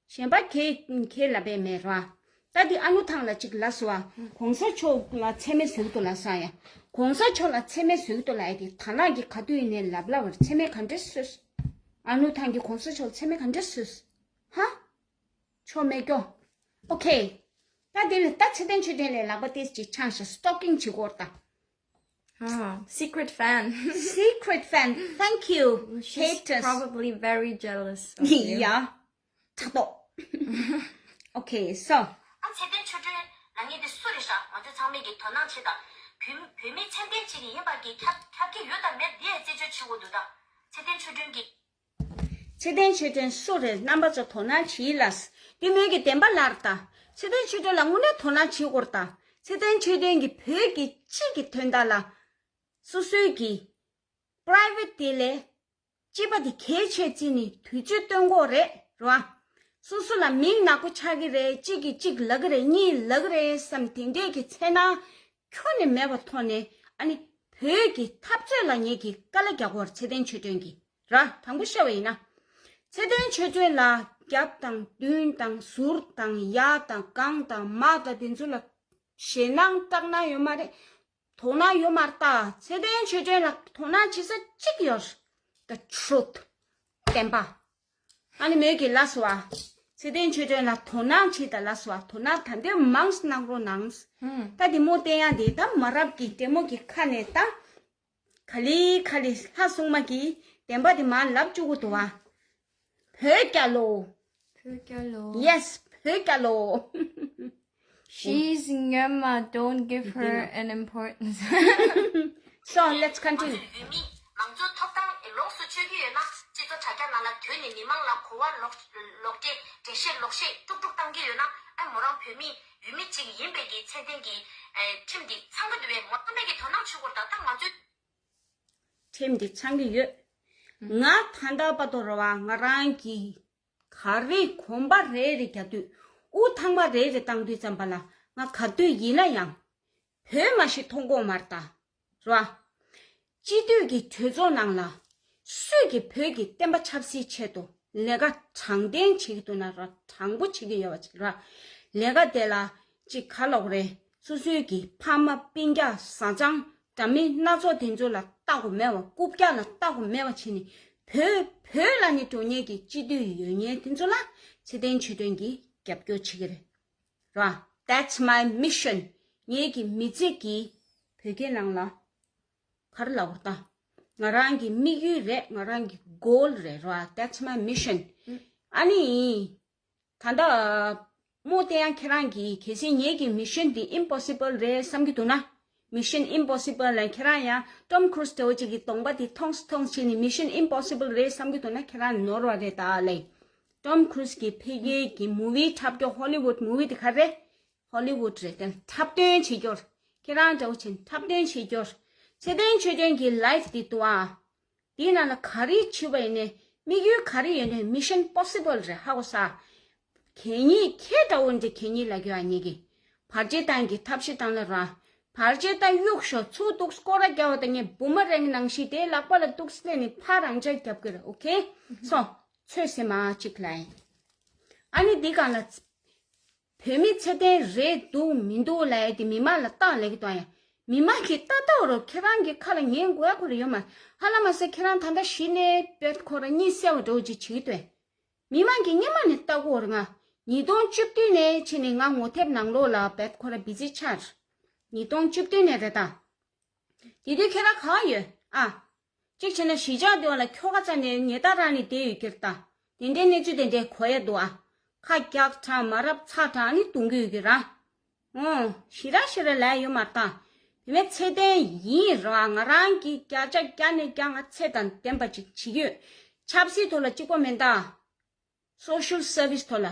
གཞན་པ་ཁྱེད་ཁྱེད་ལབ་པའི་མེད་ར། ད་འདི་ཨ་ནུ་ཐང་ལ་གཅིག་ལབ་སོང་ཨ། གོང་ས་མཆོག་ལ་མཚན་སྨད་བཟོ་གི་འདུག་ལབ་སོང་ཨ་ཡ། གོང་ས་མཆོག་ལ་མཚན་སྨད་བཟོ་གི་འདུག་ལབ་ཡ་དེ་དར་ནག་གིས་ག་དུས་ཡིན་ནའི་ལབ་ལབ་པར་མཚན་སྨད་ག་འདྲས་བཟོས། ཨ་ནུ་ཐང་གིས་གོང་ས་མཆོག་ལ་མཚན་སྨད་ག་འདྲས་བཟོས། ཧ། ཆོ་མེད་ཀྱོ། ཨོ་ཁེ། ད་དེ་ལ་ད་ཚེ་བརྟན་ཆོས་སྒྲོན་ལས་ལག་པ་ཏོག་ཙམ་ཅིག་འཆང་ཤག་སི་ཊོག་ཀིང་བྱེད་དགོས་ད། Ah, secret fan. Secret fan. Thank you. She's haters. Probably very jealous of you. Yeah. ཕྲག་དོག Okay, so. ཨ། ཚེ་བརྟན་ཆོས་སྒྲོན་ལབ་མཁན་དེ་སུ་རེད་ཤག་ང་ཚོ་ཚང་མས་ཀྱི་དོ་སྣང་བྱེད་དང་། བོད་བོད་མི་ཚད་ལྡན་ཅིག་ཡིན་པ་གི་ཁྱབ་ཁྱབ་ཀྱི་ཡོད་དམ་མེད་དེ་ཡང་རྩད་གཅོད་བྱེད་དགོས་འདུག་ད། ཚེ་བརྟན་ཆོས་སྒྲོན་གྱི། ཚེ་བརྟན་ཆོས་སྒྲོན་སུ་རེད། རྣམ་པ་ཚོ་དོ་སྣང་བྱེད་ལ། འདི་མོས་ཀྱི་བདེན་པ་ལབ་ད། ཚེ་བརྟན་ཆོས་སྒྲོན་ལ་དངོས་གནས་དོ་སྣང་བྱེད་དགོས་ད། ཚེ་བརྟན་ཆོས་སྒྲོན་གྱིས་བོད་ཀྱི་སྤྱི་གི་དོན་དག་ལ། སོ་སོའི་གི་པ་རའི་ཝེ་ཊི་དེ་ལས་སྤྱི་པ་དེ་གལ་ཆེ་བརྩིས་ནས་དུས་ཚོད་སྟོན་དགོས་རེད་ར། སོ་སོ་ལ་མིང་ནག་པོ་ཆགས་ཀྱི་རེད། གཅིག་གིས་གཅིག་ལབ་ཀྱི་རེད། གཉིས་ལབ་ཀྱི་རེད་བསམ་དེ་འདྲས་ཀྱི་འཚེར་སྣང་ཁྱོན་ནས་མེད་པ་ཐོག་ནས། ཨ་ནི་བོད་ཀྱི་འཐབ་རྩོད་ལ་ངེད་ཀྱིས་དཀའ་ལས་རྒྱག་དགོས་རེད། ཚེ་བརྟན་ཆོས་སྒྲོན་གྱིས་ར། དྲང་པོ་བཤད་པ་ཡིན་ན། ཚེ་བརྟན་ཆོས་སྒྲོན་ལ་རྒྱབ་དང་མདུན་དང་ཟུར་དང་ཡ་དང་གང་དང་མ་དང་དེ་ཚོ་ལ་ཞེད་སྣང་སྐྲག་སྣང་ཡོད་མ་རེད། དོ་སྣང་ཡོད་མ་རེད་ད། ཚེ་བརྟན་ཆོས་སྒྲོན་ལ་དོ་སྣང་བྱེད་ས་གཅིག་ཡོད། The truth. བདེན་པ། ཨ་ནི་མོས་ཀྱིས་ལབ་སོང་བ། ཚེ་བརྟན་ཆོས་སྒྲོན་ལ་དོ་སྣང་བྱེད་དང་ལབ་སོང་བ། དོ་སྣང་ད་འདོད་མང་ཙམ་གནང་རོགས་གནང་། ཧུམ། ད་དེ་མོ་བསྟན་ཡག་དེ་ད་མ་རབས་ཀྱི་ལྟད་མོ་གི་ཁ་ནས་ད། ག་ལེ་ག་ལེ་ལྷ་སྲུང་མ་གིས་བདེན་པ་དེ་མར་ལབ་བཅུག་གི་འདུག་བ། བོད་རྒྱལ་ལོ། བོད་རྒྱལ་ལོ། Yes, བོད་རྒྱལ་ལོ། She's Myanmar, don't give her an importance. So let's continue. ང་ཚོ་ཡུལ་མི་མང་གཙོའི་ཐོབ་ཐང་ལོགས་སུ་སྤྱོད་ཀྱི་ཡོད་ན། སྤྱི་ཚོགས་དྲ་རྒྱ་ནང་ལ་བྲོས་ནས་མི་མང་ལ་གོ་བ་ལོག་ལོག་འགྲེལ་འགྲེལ་བཤད་ལོག་བཤད་དཀྲུག་དཀྲུག་བཏང་གི་ཡོད་ན། ཨ་མོ་རང་བོད་མི་ཡུལ་མི་གཅིག་ཡིན་པའི་གི་ཚད་ལྡན་གྱི་ཨེ་ཁྲིམས་འདི་ཚང་གི་འདུག་པས། མོ་རང་མེད་ཀྱི་དོ་སྣང་བྱེད་དགོས་རེད། ད་ལྟ་ང་ཚོའི་ཁྲིམས་འདི་ཚང་གི་ཡོད། ང་ད་ལྟ་བར་དུ་རེད་བ། ང་རང་གིས་ག་རེ་གོམ་པ་རེ་རེ་རྒྱག་དུས། དབུ་ཐང་པ་རེ་རེ་བཏང་དུས་ཙམ་པ་ལ། ང་ག་དུས་ཡིན་ན་ཡང་བོད་མ་ཞིག་མཐོང་གི་ཡོད་མ་རེད་ད། རེད་བ། སྤྱི་འཐུས་ཀྱི་གྲོས་ཚོགས་ནང་ལ་སུས་ཀྱིས་བོད་ཀྱི་བསྟན་པ་ཆབ་སྲིད་ཆེད་དུ་ལས་ཀ་དྲང་བདེན་བྱེད་ཀྱི་འདུག་ན་ར། དྲང་པོ་བྱེད་ཀྱི་ཡོད་པ་ཅིག་ར། ལས་ཀ་དེ་ལ་ཅིག་ག་ལབ་དགོས་རེད། སོ་སོའི་གི་ཕ་མ་སྤུན་ཀྱག་བཟའ་ཚང་འདྲ་མིན་སྣ་ཚོགས་དེ་ཚོ་ལ་ལྟ་དགོས་མེད་པ། རྐུབ་བཀྱག་ལ་ལྟ་དགོས་མེད་པ་བྱས་ནས། བོད་བོད་ལ་ནི་འགྲོ་མཁན་གྱི་སྤྱི་འཐུས་ཡོད་མཁན་དེ་ཚོ་ལ་ཚེ་བརྟན་ཆོས་སྒྲོན་གྱིས་རྒྱབ་སྐྱོར་བྱེད་ཀྱི་རེད། ར། That's my mission. ངེད་ཀྱི་མི་ཚེ་གི་བོད་སྐད་ནང་ལ་ག་རེ་ལབ་དགོས་རེད་ད། ང་རང་གི་དམིགས་ཡུལ་རེད། ང་རང་གི་goal རེད། ར། That's my mission. ཨ་ནི། ད་ལྟ་མོ་བསྟན་ཡག་ཁྱེད་རང་གིས་གལ་སྲིད་ངེད་ཀྱི་mission འདི་impossible རེད་བསམ་གྱི་འདུག་ན། Mission Impossible ལ་ཁྱེད་རང་ཡང་Tom Cruise འདྲ་བོ་ཅིག་གི་གདོང་པ་དེ་མཐོང་མཐོང་བྱས་ནས་Mission Impossible རེད་བསམ་གྱི་འདུག་ན། ཁྱེད་རང་ནོར་བ་རེད་ད་ལེ། Tom Cruise གི་ཕ་གིའི་གི་movie འཁྲབ་རྒྱུ། Hollywood movie དེ་ག་རེ། Hollywood རེད་དེ། འཁྲབ་སྟོན་བྱེད་རྒྱུར་ཁྱེད་རང་འདྲ་བོ་ཆེ་འཁྲབ་སྟོན་བྱེད་རྒྱུར། ཚེ་བརྟན་ཆོས་སྒྲོན་གྱི་life འདི་འདུག་ཨ། དེའི་ནང་ལ་ག་རེ་བྱེད་པ་ཡིན་ནའི་དམིགས་ཡུལ་ག་རེ་ཡོད་ནའི་Mission Possible རེད། ཧ་གོ་ས། གད་སྙིགས་ཁྱེད་འདྲ་བོ་འདི་གད་སྙིགས་ལབ་རྒྱུ་ཨ། ངེད་ཀྱི་བར་ཆད་བཏང་གི་ཐབས་ཤེས་བཏང་ལ་ར། བར་ཆད་བཏང་གཡུག་ཞོག་ཚུར་འདུག་སྐོར་ར་རྒྱག་པ་དང་། ངས་བུ་མོ་རང་གི་ནང་བཞིན་དེའི་ལག་པ་ལ་འདུག་སླེབས་ནས་ཕར་རང་འཇགས་རྒྱབ་ཀྱི་རེད། ཨོ་ཁེ། སོང་། ཚོད་ཟིན་མ་གཅིག་ལ་ཡིན། ཨ་ནི་འདི་གང་ལ། བོད་མི་ཚད་ལྡན་རེད་འདུག་མི་འདུག་ལབ་ཡ་དེ་མི་མང་ལ་བཏང་ལབ་ཀྱི་འདུག་ཡ། མི་མང་གིས་ལྟ་ལྟ་བ་རོ། ཁྱེད་རང་གི་ཁ་ལ་ཉན་དགོས་ཡ་ཁོ་ར་ཡོད་མ། ཧ་ལམ་མ་ཟད་ཁྱེད་རང་ད་ལྟ་གཞི་ནས་བེད་ཁོ་ར་གཉིད་སད་པ་འདྲ་བོ་ཅིག་བྱེད་ཀྱི་འདུག་མི་མང་གིས་སྔོན་མ་ནས་ལྟ་གོ་ར། ང་ཉིས་སྟོང་བཅུ་བདུན་ནས་ཕྱིན་ནས་ང་ངོ་དེབ་ནང་ལོགས་ལ་བེད་ཁོ་ར་བི་ཛི་ཆགས། ཉིས་སྟོང་བཅུ་བདུན་ནས་རེད་ད། དེ་དུས་ཁྱེད་རང་གང་ཡོད་ཨ། གཅིག་བྱས་ན་གཞིས་ཆགས་དེ་བ་ལ་ཁྱོ་ག་རྩ་ནས་ཉེ་ད་རང་ནས་བསྡད་ཡོད་ཀྱི་རེད་ད། དེ་འདྲའི་གནས་ཚུལ་དེ་འདྲའི་གོ་ཡ་འདུག་ཨ། ཁ་རྒྱག་དྲག་མ་རབས་ཚ་དྲག་ནི་གཏོང་གི་ཡོད་ཀྱི་ར། ཨོ། ཞེ་དྲག་ཞེ་དྲག་ལབ་ཡ་ཡོད་མ་རེད་ད། བུད་མེད་ཚད་ལྡན་ཡིན་ར། ང་རང་གིས་བརྒྱ་ཆ་བརྒྱ་ནས་བརྒྱ་ང་ཚད་དང་ལྡན་པ་ཅིག་བྱེད་ཀྱི་ཡོད། ཆབ་སྲིད་ཐོག་ལ་གཅིག་པོ་མིན་ད། Social service ཐོག་ལ།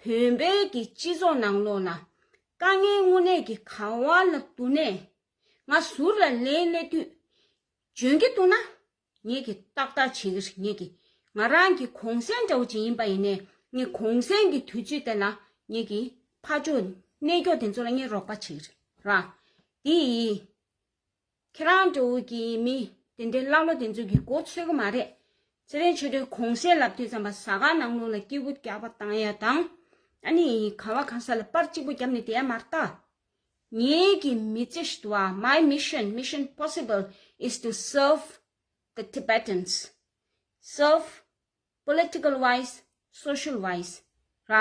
བོད་པའི་གི་སྤྱི་ཚོགས་ནང་ལོགས་ལ་དཀའ་ངལ་དངོས་གནས་ཀྱི་ག་བ་ལ་འདུག་ནས། ང་ཟུར་ལ་ལས་སླེབས་དུས་འཇོན་གྱི་འདུག་ན། ངེད་ཀྱིས་ཏག་ཏག་བྱེད་ཀྱི་རེད། ངེད་ཀྱིས་ང་རང་གི་གུང་སེང་འདྲ་བོ་ཅིག་ཡིན་པ་ཡིན་ནའི། ངས་གུང་སེང་གི་དུས་ཚོད་དེ་ལ་ངེད་ཀྱིས་ཕར་ཕྱོགས་གནས་སྐྱོ་དེ་ཚོ་ལ་ངས་རོགས་པ་བྱེད་ཀྱི་རེད་ར། དེ་ཡིས། ཁྱེད་རང་འདྲ་བོ་གི་མི་དེ་འདྲའི་ཀླ་ཀློ་དེ་ཚོ་གི་མགོ་ཚོས་ཀྱི་མ་རེད། ཚེ་རིང་ཆོས་སྒྲོན་གུང་སེང་ལབ་དུས་ཙམ་པ་ཟ་ཁང་ནང་ལོགས་ལ་སྐྱིད་པོ་རྒྱག་པ་བཏང་ཡ་དང་། ཨ་ནི་ག་བ་གང་ས་ལ་པར་གཅིག་པོ་བརྒྱབ་ནས་བསྡད་ཡ་མ་རེད་ད། ངེད་ཀྱི་མི་ཚེ་ཞིག་འདུག་ཨ། My mission, mission possible is to serve the Tibetans. Serve political wise, social wise. ར།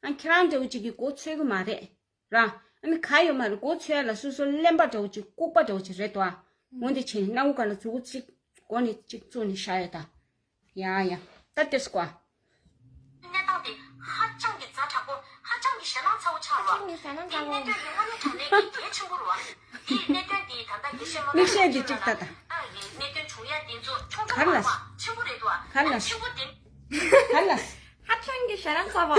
ཨ་ཁྱེད་རང་འདྲ་བོ་ཅིག་གི་མགོ་ཚོས་ཀྱི་མ་རེད། ར། ཨ་ནི་ག་ཡོད་མ་རེད། མགོ་ཚོས་ཡ་ལ་སོ་སོ་གླེན་པ་འདྲ་བོ་ཅིག་ལྐུགས་པ་འདྲ་བོ་ཅིག་རེད་དོ་ཨ། འོན་ཏེ་བྱས་ནས་སྣ་ཁུག་སྒང་ལ་མཛུབ་གུ་གཅིག་སྒོ་ནས་གཅིག་བཙུགས་ནས་བཞག་ཡོད་ད། ཡ་ཡ། ད་ལྟོས་སྐོ་ཨ། གནས་སྟངས་དེ་ཧ་ཅང་གི་ཛ་དྲག་པོ། ཧ་ཅང་གི་ཞེད་སྣང་ཚ་བོ་ཆགས་རོགས། ཧ་ཅང་གི་ཞེད་སྣང་ཚ་བོ། དེའི་གནད་དོན་དེ་དངོས་གནས་དྲང་གནས་ཀྱི་གལ་ཆེན་པོ་རེད་བ། དེའི་གནད་དོན་དེ་ད་ལྟ་དགེ་བཤེས་བློ་བཟང་མིག་ཤེལ་འདི་གཅིག་ལྟ་ད། ཨ་ཡི་གནད་དོན་བྱུང་ཡ་དེ་ཚོ་ཆུང་ཆུང་ག་རེ་ལབ་སོང་། ཆེན་པོ་རེད་དོ། ག་རེ་ལབ་སོང་། ཆེན་པོ་དེ། ག་རེ་ལབ་སོང་། ཧ་ཅང་གི་ཞེད་སྣང་ཚ་བོ།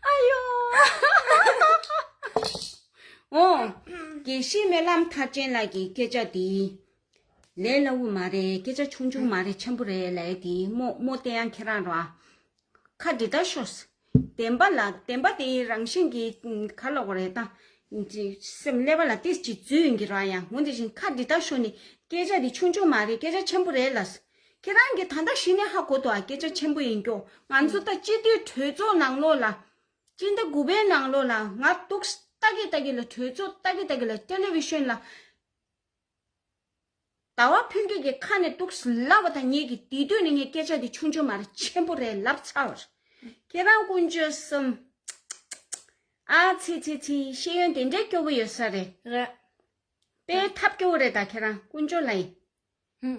ཨ་ཡོ། ཨོ། དགེ་བཤེས་སྨོན་ལམ་མཐར་ཕྱིན་ལགས་ཀྱི་སྐད་ཆ་དེ། ལས་སླ་བོ་མ་རེད། སྐད་ཆ་ཆུང་ཆུང་མ་རེད། ཆེན་པོ་རེད་ལབ་ཡ་དེ་མོ་མོ་བསྟན་ཡག་ཁྱེད་རང་ར། ཁ་འདི་ལྟར་ཤོག་བདེན་པ་ལ་བདེན་པ་དེ་རང་བཞིན་གྱིས་ག་ལབ་དགོས་རེད་ད། སེམས་ཀླད་པ་ལ་ཏིས་ཅིག་འཛུལ་ཡོང་གི་ར། ཡང་འོན་ཏེ་བཞིན་ཁ་འདི་ལྟར་ཤོག་ནས་སྐད་ཆ་འདི་ཆུང་ཆུང་མ་རེད། སྐད་ཆ་ཆེན་པོ་རེད་ལ། ཁྱེད་རང་གིས་ད་ལྟ་གཞི་ནས་ཧ་གོ་འདུག་ཨ། སྐད་ཆ་ཆེན་པོ་ཡིན་རྒྱུ། ང་ཚོ་ད་སྤྱི་འཐུས་གྲོས་ཚོགས་ནང་ལོགས་ལ། སྤྱི་ཟླ་དགུ་པའི་ནང་ལོགས་ལ་ང་འདུག་ལྟ་གི་ལྟ་གི་ལ། གྲོས་ཚོགས་ལྟ་གི་ལྟ་གི་ལ། ཊེ་ལེ་བི་ཤོན་ལ། ཟླ་བ་ཕུན་སྐྱིད་ཀྱི་ཁ་ནས་འདུག་ལབ་པ་དང་། ངེད་ཀྱིས་དེ་དུས་ནས་ངས་སྐད་ཆ་དེ་ཆུང་ཆུང་མ་རེད། ཆེན་པོ་རེད་ལབ་ཚར་བ་རེད། ཁྱེད་རང་དཀོན་མཆོག་གསུམ། ཨ་ཙི་ཙི་ཙི། ཤེས་ཡོན་དེ་འདྲའི་སྐྱོ་པོ་ཡོད་ས་རེད། རེད། དཔེ་ཐབས་སྐྱོ་པོ་རེད། ད་ཁྱེད་རང་དཀོན་མཆོག་ལ་ཡིན། ཧུམ།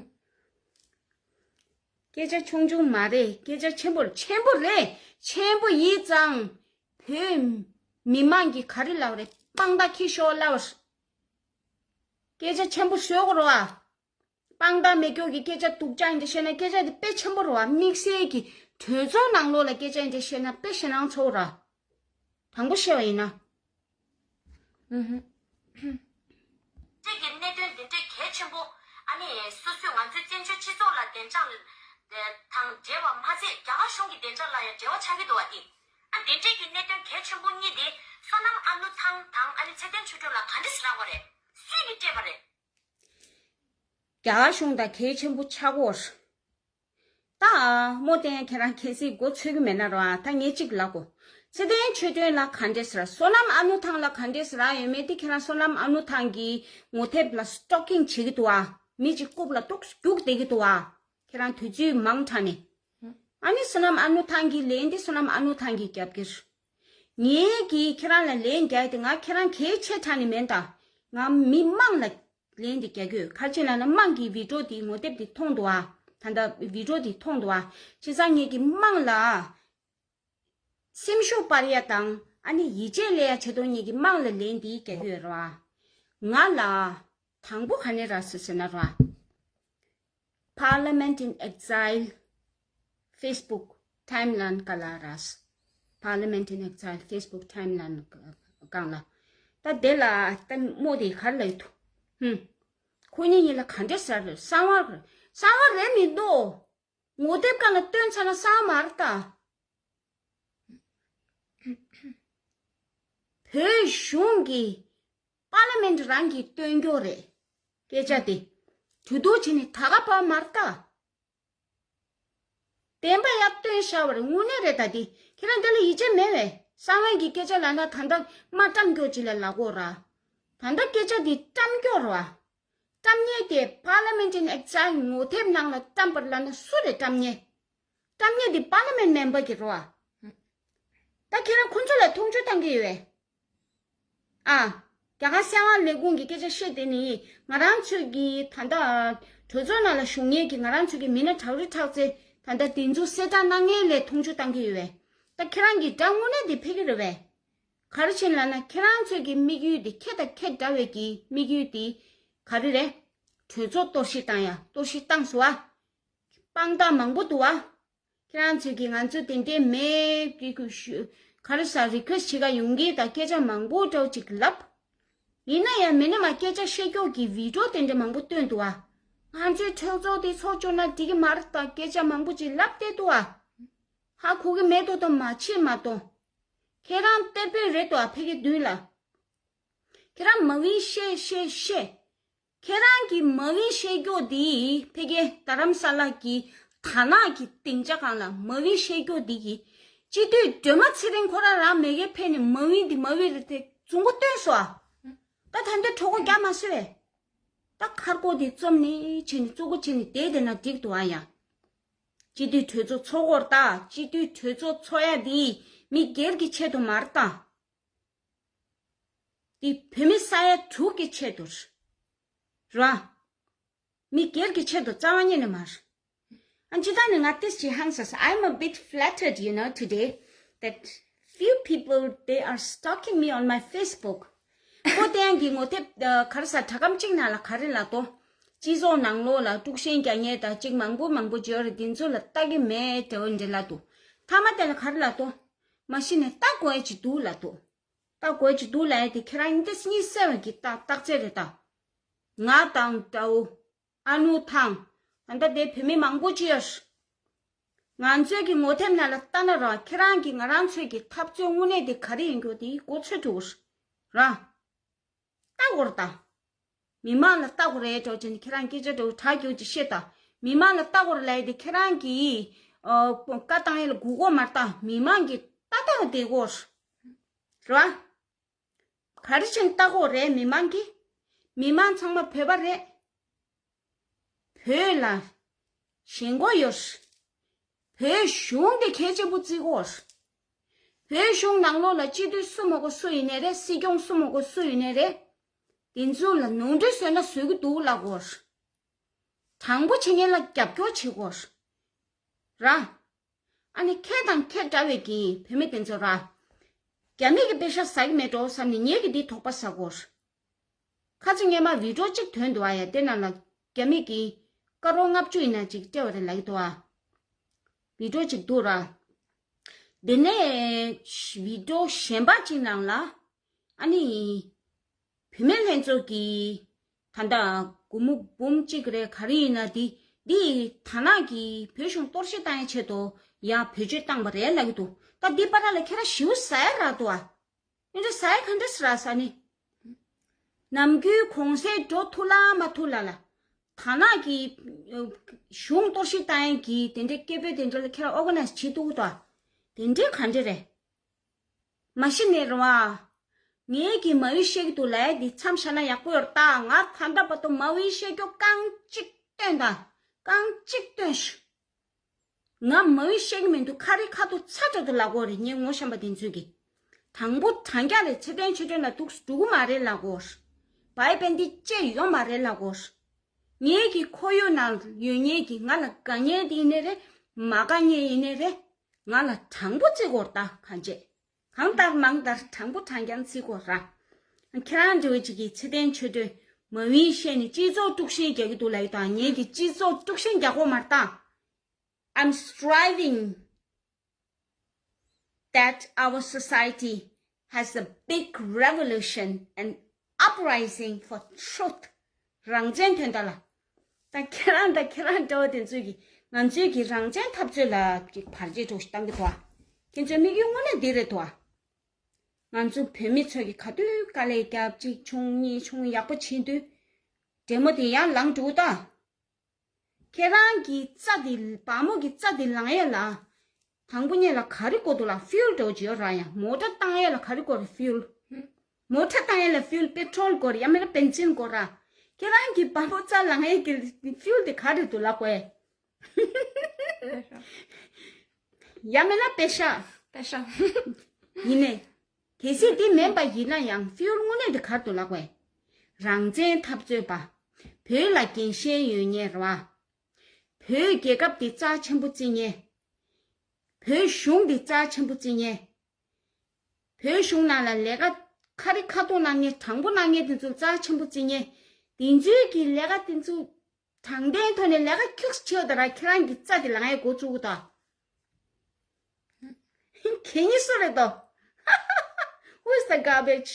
སྐད་ཆ་ཆུང་ཆུང་མ་རེད། སྐད་ཆ་ཆེན་པོ་རེད། ཆེན་པོ་རེད། ཆེན་པོ་ཡིན་ཙང་། བོད་མི་མང་གིས་ག་རེ་ལབ་རེད། དཔང་རྟགས་འཁྱེར་ཤོག་ལབ་རེད། སྐད་ཆ་ཆེན་པོ་བཟོ་དགོས་རེད་བ། དཔང་རྟགས་མེད་སྐྱོ་གི་སྐད་ཆ་སྡུག་ཅག་འདི་བཤད་ན་སྐད་ཆ་འདི་དཔེ་ཆེན་པོ་རེད་བ། དམིགས་བསལ་གྱི་གྲོས་ཚོགས་ནང་ལོགས་ལ་སྐད་ཆ་འདི་བཤད་ན་དཔེ་ཞེད་སྣང་ཚ་པོ་རེད། དྲང་པོ་བཤད་པ་ཡིན་ན། ཨུ་ཧུ། སྤྱི་ཀྱི་གནད་དོན་འདི་འདྲའི་གལ་ཆེན་པོ། ཨ་ནི་སོ་སོས་ང་ཚོའི་བཙན་བྱོལ་སྤྱི་ཚོགས་ལ་བདེ་འཇགས་དང་འབྲེལ་བ་མ་ཚད། རྒྱ་གར་གཞུང་གི་བདེ་འཇགས་ལ་ཡང་འབྲེལ་བ་ཆགས་ཀྱི་འདུག་བ། དེ་ཨ་འདི་འདྲའི་གི་གནད་དོན་གལ་ཆེན་པོ་གཉིས་དེ་བསོད་ནམས་ཨ་ནུ་ཐང་དང་ཨ་ནི་ཚེ་བརྟན་ཆོས་སྒྲོན་ལ་ག་འདྲས་སེ་རག་པ་རེད། སུས་ཀྱིས་སྤྲད་པ་རེད། རྒྱ་གར་གཞུང་དང་གལ་ཆེན་པོ་ཆགས་ཀྱི་ཡོད་རེད། ད་མོ་བསྟན་ཁྱེད་རང་གལ་སྲིད་མགོ་ཚོད་ཀྱི་མེད་ན་རོ། ཨ་ད་ངས་གཅིག་ལབ་གོ། ཚེ་བརྟན་ཆོས་སྒྲོན་ལ་ག་འདྲས་སེ་རག། བསོད་ནམས་ཨ་ནུ་ཐང་ལ་ག་འདྲས་སེ་རག་ཡོད་མེད་དེ་ཁྱེད་རང་བསོད་ནམས་ཨ་ནུ་ཐང་གི་ངོ་དེབ་ལ་སི་ཊོག་ཀིང་བྱེད་ཀྱི་འདུག་ཨ། མི་གཅིག་རྐུབ་ལ་ཏོག་རྒྱུག་བསྡད་ཀྱི་འདུག་ཨ། ཁྱེད་རང་དུས་ཚོད་མང་དྲགས་ནས། ཨ་ནི་བསོད་ནམས་ཨ་ནུ་ཐང་གི་ལན་དེ་བསོད་ནམས་ཨ་ནུ་ཐང་གིས་རྒྱབ་ཀྱི་རེད། ངས་ཀྱིས་ཁྱེད་རང་ལ་ལན་རྒྱག་ཡ་དེ་ང་ཁྱེད་རང་གལ་ཆེ་དྲགས་ནས་མིན་ད། ང་མི་མང་ལ་ལན་དེ་རྒྱག་གི་ཡོད། ག་རེ་བྱས་ན་ན་དམངས་ཀྱིས་བི་ཌི་ཡོ་དེ་ངོ་དེབ་དེ་མཐོང་འདུག་ཨ། ད་ལྟ་བི་ཌི་ཡོ་དེ་མཐོང་འདུག་ཨ། བྱས་ཙང་ངེད་ཀྱི་དམངས་ལ་སེམས་ཤུགས་སྤར་ཡ་དང་ཨ་ནི་ཡིད་ཆེས་སླེབས་ཡ་ཆེད་དུ་ངེད་ཀྱི་དམངས་ལ་ལན་དེ་རྒྱག་གི་ཡོད་རེད་བ། ང་ལ་དང་པོ་ག་ནས་རག་སོང་ཟེར་ན་ར། Parliament in Exile Facebook timeline སྒང་ལ་རག་སོང་། Parliament in Exile Facebook timeline སྒང་ལ། ད་དེ་ལ་ད་མོ་དེ་ག་རེ་ལབ་ཀྱི་འདུག་ཧུམ། ཁོ་གཉིས་གཉིས་ལ་ག་འདྲས་ཟེར་རེད། གསང་བ་རེད། གསང་བ་རེད་མི་འདུག་ངོ་དེབ་སྒང་ལ་བཏོན་ཚར་ན་གསང་བ་མ་རེད་ད། བོད་གཞུང་གི་པར་ལི་མེན་ཊི་རང་གིས་བཏོན་རྒྱུ་རེད། སྐད་ཆ་དེ་གྲོས་བསྡུར་བྱས་ནས་ད་ག་པར་མ་རེད་ད། བདེན་པ་ཡར་བཏོན་བཞག་པ་རེད། དངོས་གནས་རེད་ད་དེ། ཁྱེད་རང་འདི་ལ་ཡིད་ཆེས་མེད་པས། གསང་བའི་གི་སྐད་ཆ་ལབ་ན་ད་ལྟ་མར་བཀྲམ་རྒྱུ་ཅིག་ལ་ལབ་དགོས་ར། ད་ལྟ་སྐད་ཆ་འདི་བཀྲམ་རྒྱུ་རེད་བ། བཀྲམ་མཁན་དེ་Parliament in Exile ངོ་དེབ་ནང་ལ་བཀྲམ་པར་ལབ་ན་སུ་རེད་བཀྲམ་མཁན། བཀྲམ་མཁན་དེ་པར་ལི་མེན་ཊི་མེམ་བར་གྱི་རེད་བ། ད་ཁྱེད་རང་ཁོ་ཚོ་ལ་མཐོང་ཆུང་བཏང་གི་ཡོད་པས། ཨ། རྒྱ་གར་གསང་བ་ལས་ཁུངས་ཀྱི་སྐད་ཆ་བཤད་དེ་ནི་ང་རང་ཚོས་ཀྱི་ད་ལྟ་གྲོས་ཚོགས་ནང་ལ་བཞུགས་མཁན་གྱི་ང་རང་ཚོས་ཀྱི་མི་སྣ་དྲག་རི་དྲག་རྩལ་ད་ལྟ་དེ་ཚོ་གསལ་བསྒྲགས་གནང་མཁན་ལ་མཐོང་ཆུང་བཏང་གི་ཡོད་པས། ད་ཁྱེད་རང་གི་དགྲ་དངོས་གནས་དེ་ཕེབས་ཀྱི་རེད་པས། ག་རེ་བྱས་ལབ་ན་ཁྱེད་རང་ཚོས་ཀྱི་དམིགས་ཡུལ་དེ་ཁྱེད་དང་ཁྱེད་འདྲ་བའི་གི་དམིགས་ཡུལ་དེ་ག་རེ་རེད། གྲོས་ཚོགས་གཏོར་བཤིག་བཏང་ཡ། གཏོར་བཤིག་བཏང་སོང་བ། དཔང་རྟགས་མང་པོ་འདུག་བ། ཁྱེད་རང་ཚོས་ཀྱིས་ང་ཚོ་དེ་འདྲའི་མེད་ཀྱི་ཞུ། ག་རེ་ཟ་རི་ཁུ་ཝེ་སི་ཊི་བྱེད་ག་ཡོང་གི་ད་སྐད་ཆ་མང་པོ་འདྲ་བོ་ཅིག་ལབ། ཡིན་ན་ཡང་མི་ནི་མ་སྐད་ཆ་བཤད་རྒྱུ་གི་བི་ཌི་ཡོ་དེ་འདྲ་མང་པོ་བཏོན་འདུག་ཨ། ང་ཚོའི་གྲོས་ཚོགས་དེ་ཚོགས་བཅུག་ན་འགྲིག་གི་མ་རེད་ད་སྐད་ཆ་མང་པོ་ཅིག་ལབ་བསྡད་འདུག་ཨ། ཧ་གོ་གི་མེད་དོ་དང་མ་ཕྱིར་མ་གཏོང་། ཁྱེད་རང་གཏེར་དཔོན་རེད་དོ་ཨ་ཕ་གི་མདུན་ལ། ཁྱེད་རང་མ་འོས་བཤད་བཤད་བཤད། ཁྱེད་རང་གི་མ་འོས་བཤད་རྒྱུ་འདི་ཕ་གི་རྡ་རམ་ས་ལ་གི་དར་ནག་གི་སྡིངས་ཆ་སྒང་ལ་མ་འོས་བཤད་རྒྱུ་འདི་གི། སྤྱི་འཐུས་སྒྲོལ་མ་ཚེ་རིང་ཁོ་རང་རང་མ་གིར་ཕེབས་ནས་མ་འོས་འདི་མ་འོས་རེད་དེ་རྫུན་གོ་བཏོན་སོང་ཨ། ད་ད་འདི་གྲོད་ཁོག་རྒྱགས་མ་སོང་བས། ད་ཁ་རྒོད་འདི་བཙུམ་ནས་བྱས་ནས་བཙུགས་གོ་བྱས་ནས་བསྡད་བསྡད་ན་འགྲིག་འདུག་ཨ་ཡ། སྤྱི་འཐུས་གྲོས་ཚོགས་ཚོགས་དགོས་རེད་ད། སྤྱི་འཐུས་གྲོས་ཚོགས་ཚོགས་ཡ་འདི་མི་སྒེར་གྱི་ཆེད་དུ་མ་རེད་ད། འདི་བོད་མི་ས་ཡ་དྲུག་གི་ཆེད་དུ་རེད། མི་སྒེར་གྱི་ཆེད་དུ་རྩ་བ་ཉིད་ནས་མ་རེད། ཨ་ཅི་ད་ནི་ང་ཏིས་ཅི་ཧང་ས་ས། I'm a bit flattered, you know, today that few people they are stalking me on my Facebook. ཁོ་དེ་ཡང་གི་ངོ་དེབ་ག་རེ་ས་དྲ་སྒམ་གཅིག་ནང་ལ་ག་རེ་ལབ་དོ། སྤྱི་ཚོགས་ནང་ལོགས་ལ་དཀྲུག་ཤིང་རྒྱག་མཁན་དང་གཅིག་མང་པོ་མང་པོ་བརྗོད་རེད། དེ་ཚོ་ལ་ལྟ་གི་མེད་དྲ་བ་འདྲ་ལབ་དོ། མཐའ་མ་དེ་ལ་ག་རེ་ལབ་དོ། མ་གཞི་ནས་ལྟ་དགོས་ཀྱི་འདུག་ལབ་དོ། ལྟ་དགོས་ཀྱི་འདུག་ལབ་ཡ་དེ་ཁྱེད་རང་འདི་གཉིད་སད་པ་གི་རྟགས་རྟགས་མཚན་རེད་ད། ང་དང་དགྲ་བོ། ཨ་ནུ་ཐང་། ད་ལྟ་དེ་བོད་མི་མང་པོ་ཅིག་ཡོད། ང་ཚོའི་གི་ངོ་དེབ་ནང་ལ་ལྟ་ན་ར་ཁྱེད་རང་གི་ང་རང་ཚོའི་གི་འཐབ་རྩོད་དངོས་གནས་དེ་ག་རེ་ཡིན་རྒྱུ་དེ་མགོ་ཚོད་འགྲོ་གི་རེད། ལྟ་དགོས་རེད་ད། མི་མང་ལ་ལྟ་དགོས་རེད་འགྲོ་བྱས་ནས་ཁྱེད་རང་སྐད་ཆ་འགྲོ་དྲག་རྒྱུ་ཅིག་བཤད་ད། མི་མང་ལ་ལྟ་དགོས་རེད་ལབ་ཡ་དེ་ཁྱེད་རང་གི་ཨ་བཀའ་བཏང་ཡ་ལ་སྒུག་དགོས་མ་རེད་ད། མི་མང་གི་ལྟ་ལྟ་བ་བསྡད་དགོས་རེད་བ། ག་རེ་བྱས་ནས་ལྟ་དགོས་རེད། མི་མང་གིས། མི་མང་ཚང་མ་བོད་པ་རེད། བོད་ལ་ཞེན་ཁོག་ཡོད། བོད་གཞུང་དེ་གལ་ཆེན་པོ་བརྩི་དགོས། བོད་གཞུང་ནང་ལོགས་ལ་སྤྱི་འཐུས་སུ་མ་དགོས་སུ་ཡིན་ནའི་རེད། སྲིད་སྐྱོང་སུ་མ་དགོས་སུ་ཡིན་ནའི་རེད། དེ་ཚོ་ལ་ནོར་འཁྲུལ་བཟོས་ན་བཟོ་གི་འདུག་ལབ་དགོས། དྲང་པོ་བྱེད་མཁན་ལ་རྒྱབ་སྐྱོར་བྱེད་དགོས། ར། ཨ་ནི་ཁྱེད་དང་ཁྱེད་འདྲ་བའི་གི་བུད་མེད་དེ་ཚོ་ར། རྒྱ་མི་གི་པེ་ཤ་ཟ་གི་མེད་འགྲོ་བསམ་ནས་ངེད་ཀྱི་འདི་དོགས་པ་ཟ་དགོས། ཁ་ཚིག་སྔོན་མ་བི་ཌིའོ་གཅིག་ཐོན་འདུག་ཨ་ཡ། དེ་ནང་ལ་རྒྱ་མི་གི་ཀ་རོ་ལྔ་བཅུ་ཡིན་ན་ཅིག་སྤྲད་པ་རེད་ལབ་ཀྱི་འདུག་ཨ། བི་ཌིའོ་གཅིག་འདུག་ར། དེ་ནས་བི་ཌིའོ་གཞན་པ་གཅིག་ནང་ལ་ཨ་ནི་བུད་མེད་ལྷན་ཚོགས་ཀྱི་ད་ལྟ་སྒོར་མོ་འབུམ་གཅིག་རེད་ག་རེ་ཡིན་ན་དེ་འདི་ད་ནག་གིས་བོད་གཞུང་གཏོར་བཤིག་བཏང་ཡའི་ཆེད་དུ་ཡ་བེད་སྤྱོད་བཏང་བ་རེད་ལབ་ཀྱི་འདུག་ད་འདི་པར་ལ་ཁྱེད་རང་ཞེ་པོ་ཟ་ཡ་རག་འདུག་ཨ། འདི་འདྲ་ཟ་ཡ་ག་འདྲ་ཟ་རག་ཟ་ནི། ནམ་རྒྱུན་གོང་ས་འགྲོ་ཐུབ་ལ་མ་ཐུབ་ལ་ལ། ད་ནག་གིས་གཞུང་གཏོར་བཤིག་བཏང་ཡས་ཀྱི་དེ་འདྲའི་སྐད་འབོད་དེ་འདྲ་ལ་ཁྱེད་རང་ཨོར་ག་ནའི་ཛི་བྱེད་ཐུབ་ཀྱི་འདུག་ཨ། དེ་འདྲའི་ག་འདྲ་རེད། མ་གཞི་ནས་རེད་བ། ངེད་ཀྱིས་མ་འོས་བཤད་ཀྱི་འདུག་ལབ་ཡས་འདི་མཚམས་བཞག་ན་ཡག་པོ་ཡོད་རེད་ད། ང་ད་ལྟ་བར་དུ་མ་འོས་བཤད་རྒྱུ་རྐང་གཅིག་བཏོན་དང་། རྐང་གཅིག་བཏོན་ཤག་ང་མ་འོས་བཤད་ཀྱི་མི་འདུག་ཁ་རི་ཁ་ཐུག་ཚ་དྲག་ཏུ་ལབ་དགོས་རེད། ངས་ངོ་ཤེས་པ་དེ་ཚོས་ཀྱིས། དྲང་པོ་དྲང་རྐྱང་རེད། ཚེ་བརྟན་ཆོས་སྒྲོན་ལ་འདུག་སེ་འགྲོ་གི་མ་རེད་ལབ་དགོས། བའི་བན་དེ་བཅད་ཡོད་མ་རེད་ལབ་དགོས། ངེད་ཀྱི་ཁོར་ཡུག་ནང་ཡོད་མཁན་གྱི་ང་ལ་དགའ་མཁན་དེ་ཡིན་ནའི་རེད། མ་དགའ་མཁན་ཡིན་ནའི་རེད། ང་ལ་དྲང་པོ་བརྩི་དགོས་རེད་ད་གང་བྱེད། གང་ལྟར་མང་ལྟར་དྲང་པོ་དྲང་རྐྱང་བརྩི་དགོས་ར། ཁྱེད་རང་འདྲ་བོ་ཅིག་གིས་ཚེ་བརྟན་ཆོས་སྒྲོན་མ་འོས་བཤད་ནས་སྤྱི་ཚོགས་དཀྲུག་ཤིང་རྒྱག་གི་འདུག་ལབ་ཡོད་དང་། ངེད་ཀྱིས་སྤྱི་ཚོགས་དཀྲུག་ཤིང་རྒྱག་དགོས་མ་རེད་ད། I'm striving that our society has a big revolution and uprising for truth. རང་བཙན་དོན་དག་ལ། ད་ཁྱེད་རང་དང་ཁྱེད་རང་འདྲ་བོ་དེ་ཚོས་ཀྱིས་ང་ཚོའི་གི་རང་བཙན་འཐབ་རྩོད་ལ་ཅིག་བར་ཆད་འདྲ་བོ་ཞིག་བཏང་གི་འདུག་ཨ། ཁྱེད་ཚོའི་དམིགས་ཡུལ་དངོས་གནས་འདི་རེད་འདུག་ཨ། ང་ཚོ་བོད་མི་ཚོ་གིས་ག་དུས་དཀའ་ལས་བརྒྱབ་གཅིག་བྱུང་གཉིས་བྱུང་ཡག་པོ་བྱེད་དུས། འདྲེ་མོ་དེ་ཡར་ལངས་འགྲོ་གི་འདུག་ཁྱེད་རང་གི་རྩ་དེ་བ་མོ་གི་རྩ་དེ་ལངས་ཡས་ལ། དང་པོ་ཉིད་ལ་ག་རེ་དགོས་འདུག་ལ། ཕིའུལ་འདྲ་བོ་ཅིག་ཡོད་ར་ཡ། མོ་ཊ་བཏང་ཡས་ལ་ག་རེ་དགོས་རེད། ཕིའུལ། མོ་ཊ་བཏང་ཡས་ལ་ཕིའུལ་པེ་ཊྲོལ་དགོས་རེད། ཡང་མིན་ན་བེན་ཛིན་དགོས་ར། ཁྱེད་རང་གི་བ་མོ་རྩ་ལངས་ཡས་ཀྱི་ཕིའུལ་དེ་ག་རེ་འདུག་ལབ་དགོས། ཡང་མིན་ན་པེ་ཤ། པེ་ཤ། ཡིན་ནའི། གལ་སྲིད་དེ་མིན་པ་ཡིན་ན་ཡང་ཕིའུལ་དངོས་གནས་དེ་ག་རེ་འདུག་ལབ་དགོས། རང་བཙན་འཐབ་རྩོད་པ། བོད་ལ་འགན་ཤེས་ཡོད་མཁན་རེད་བ། བོད་རྒྱལ་ཁབ་དེ་རྩ་ཆེན་པོ་བརྩི་མཁན། བོད་གཞུང་དེ་རྩ་ཆེན་པོ་བརྩི་མཁན། བོད་གཞུང་ནང་ལ་ལས་ཀ་ཁ་རི་ཁ་ཐུག་གནང་མཁན། དྲང་པོ་གནང་མཁན་དེ་ཚོ་རྩ་ཆེན་པོ་བརྩི་མཁན། དེ་ཚོའི་གི་ལས་ཀ་དེ་ཚོ་དྲང་བདེན་ཐོག་ནས་ལས་ཀ་ཁྱུག་ཙམ་བྱེད་འོ་ད་ར། ཁྱེད་རང་གི་རྩ་དེ་ལངས་ཡས་འགོ་བཙུགས་གི་འདུག་གད་སྙིགས་སུ་རེད་དོ། Who is the garbage?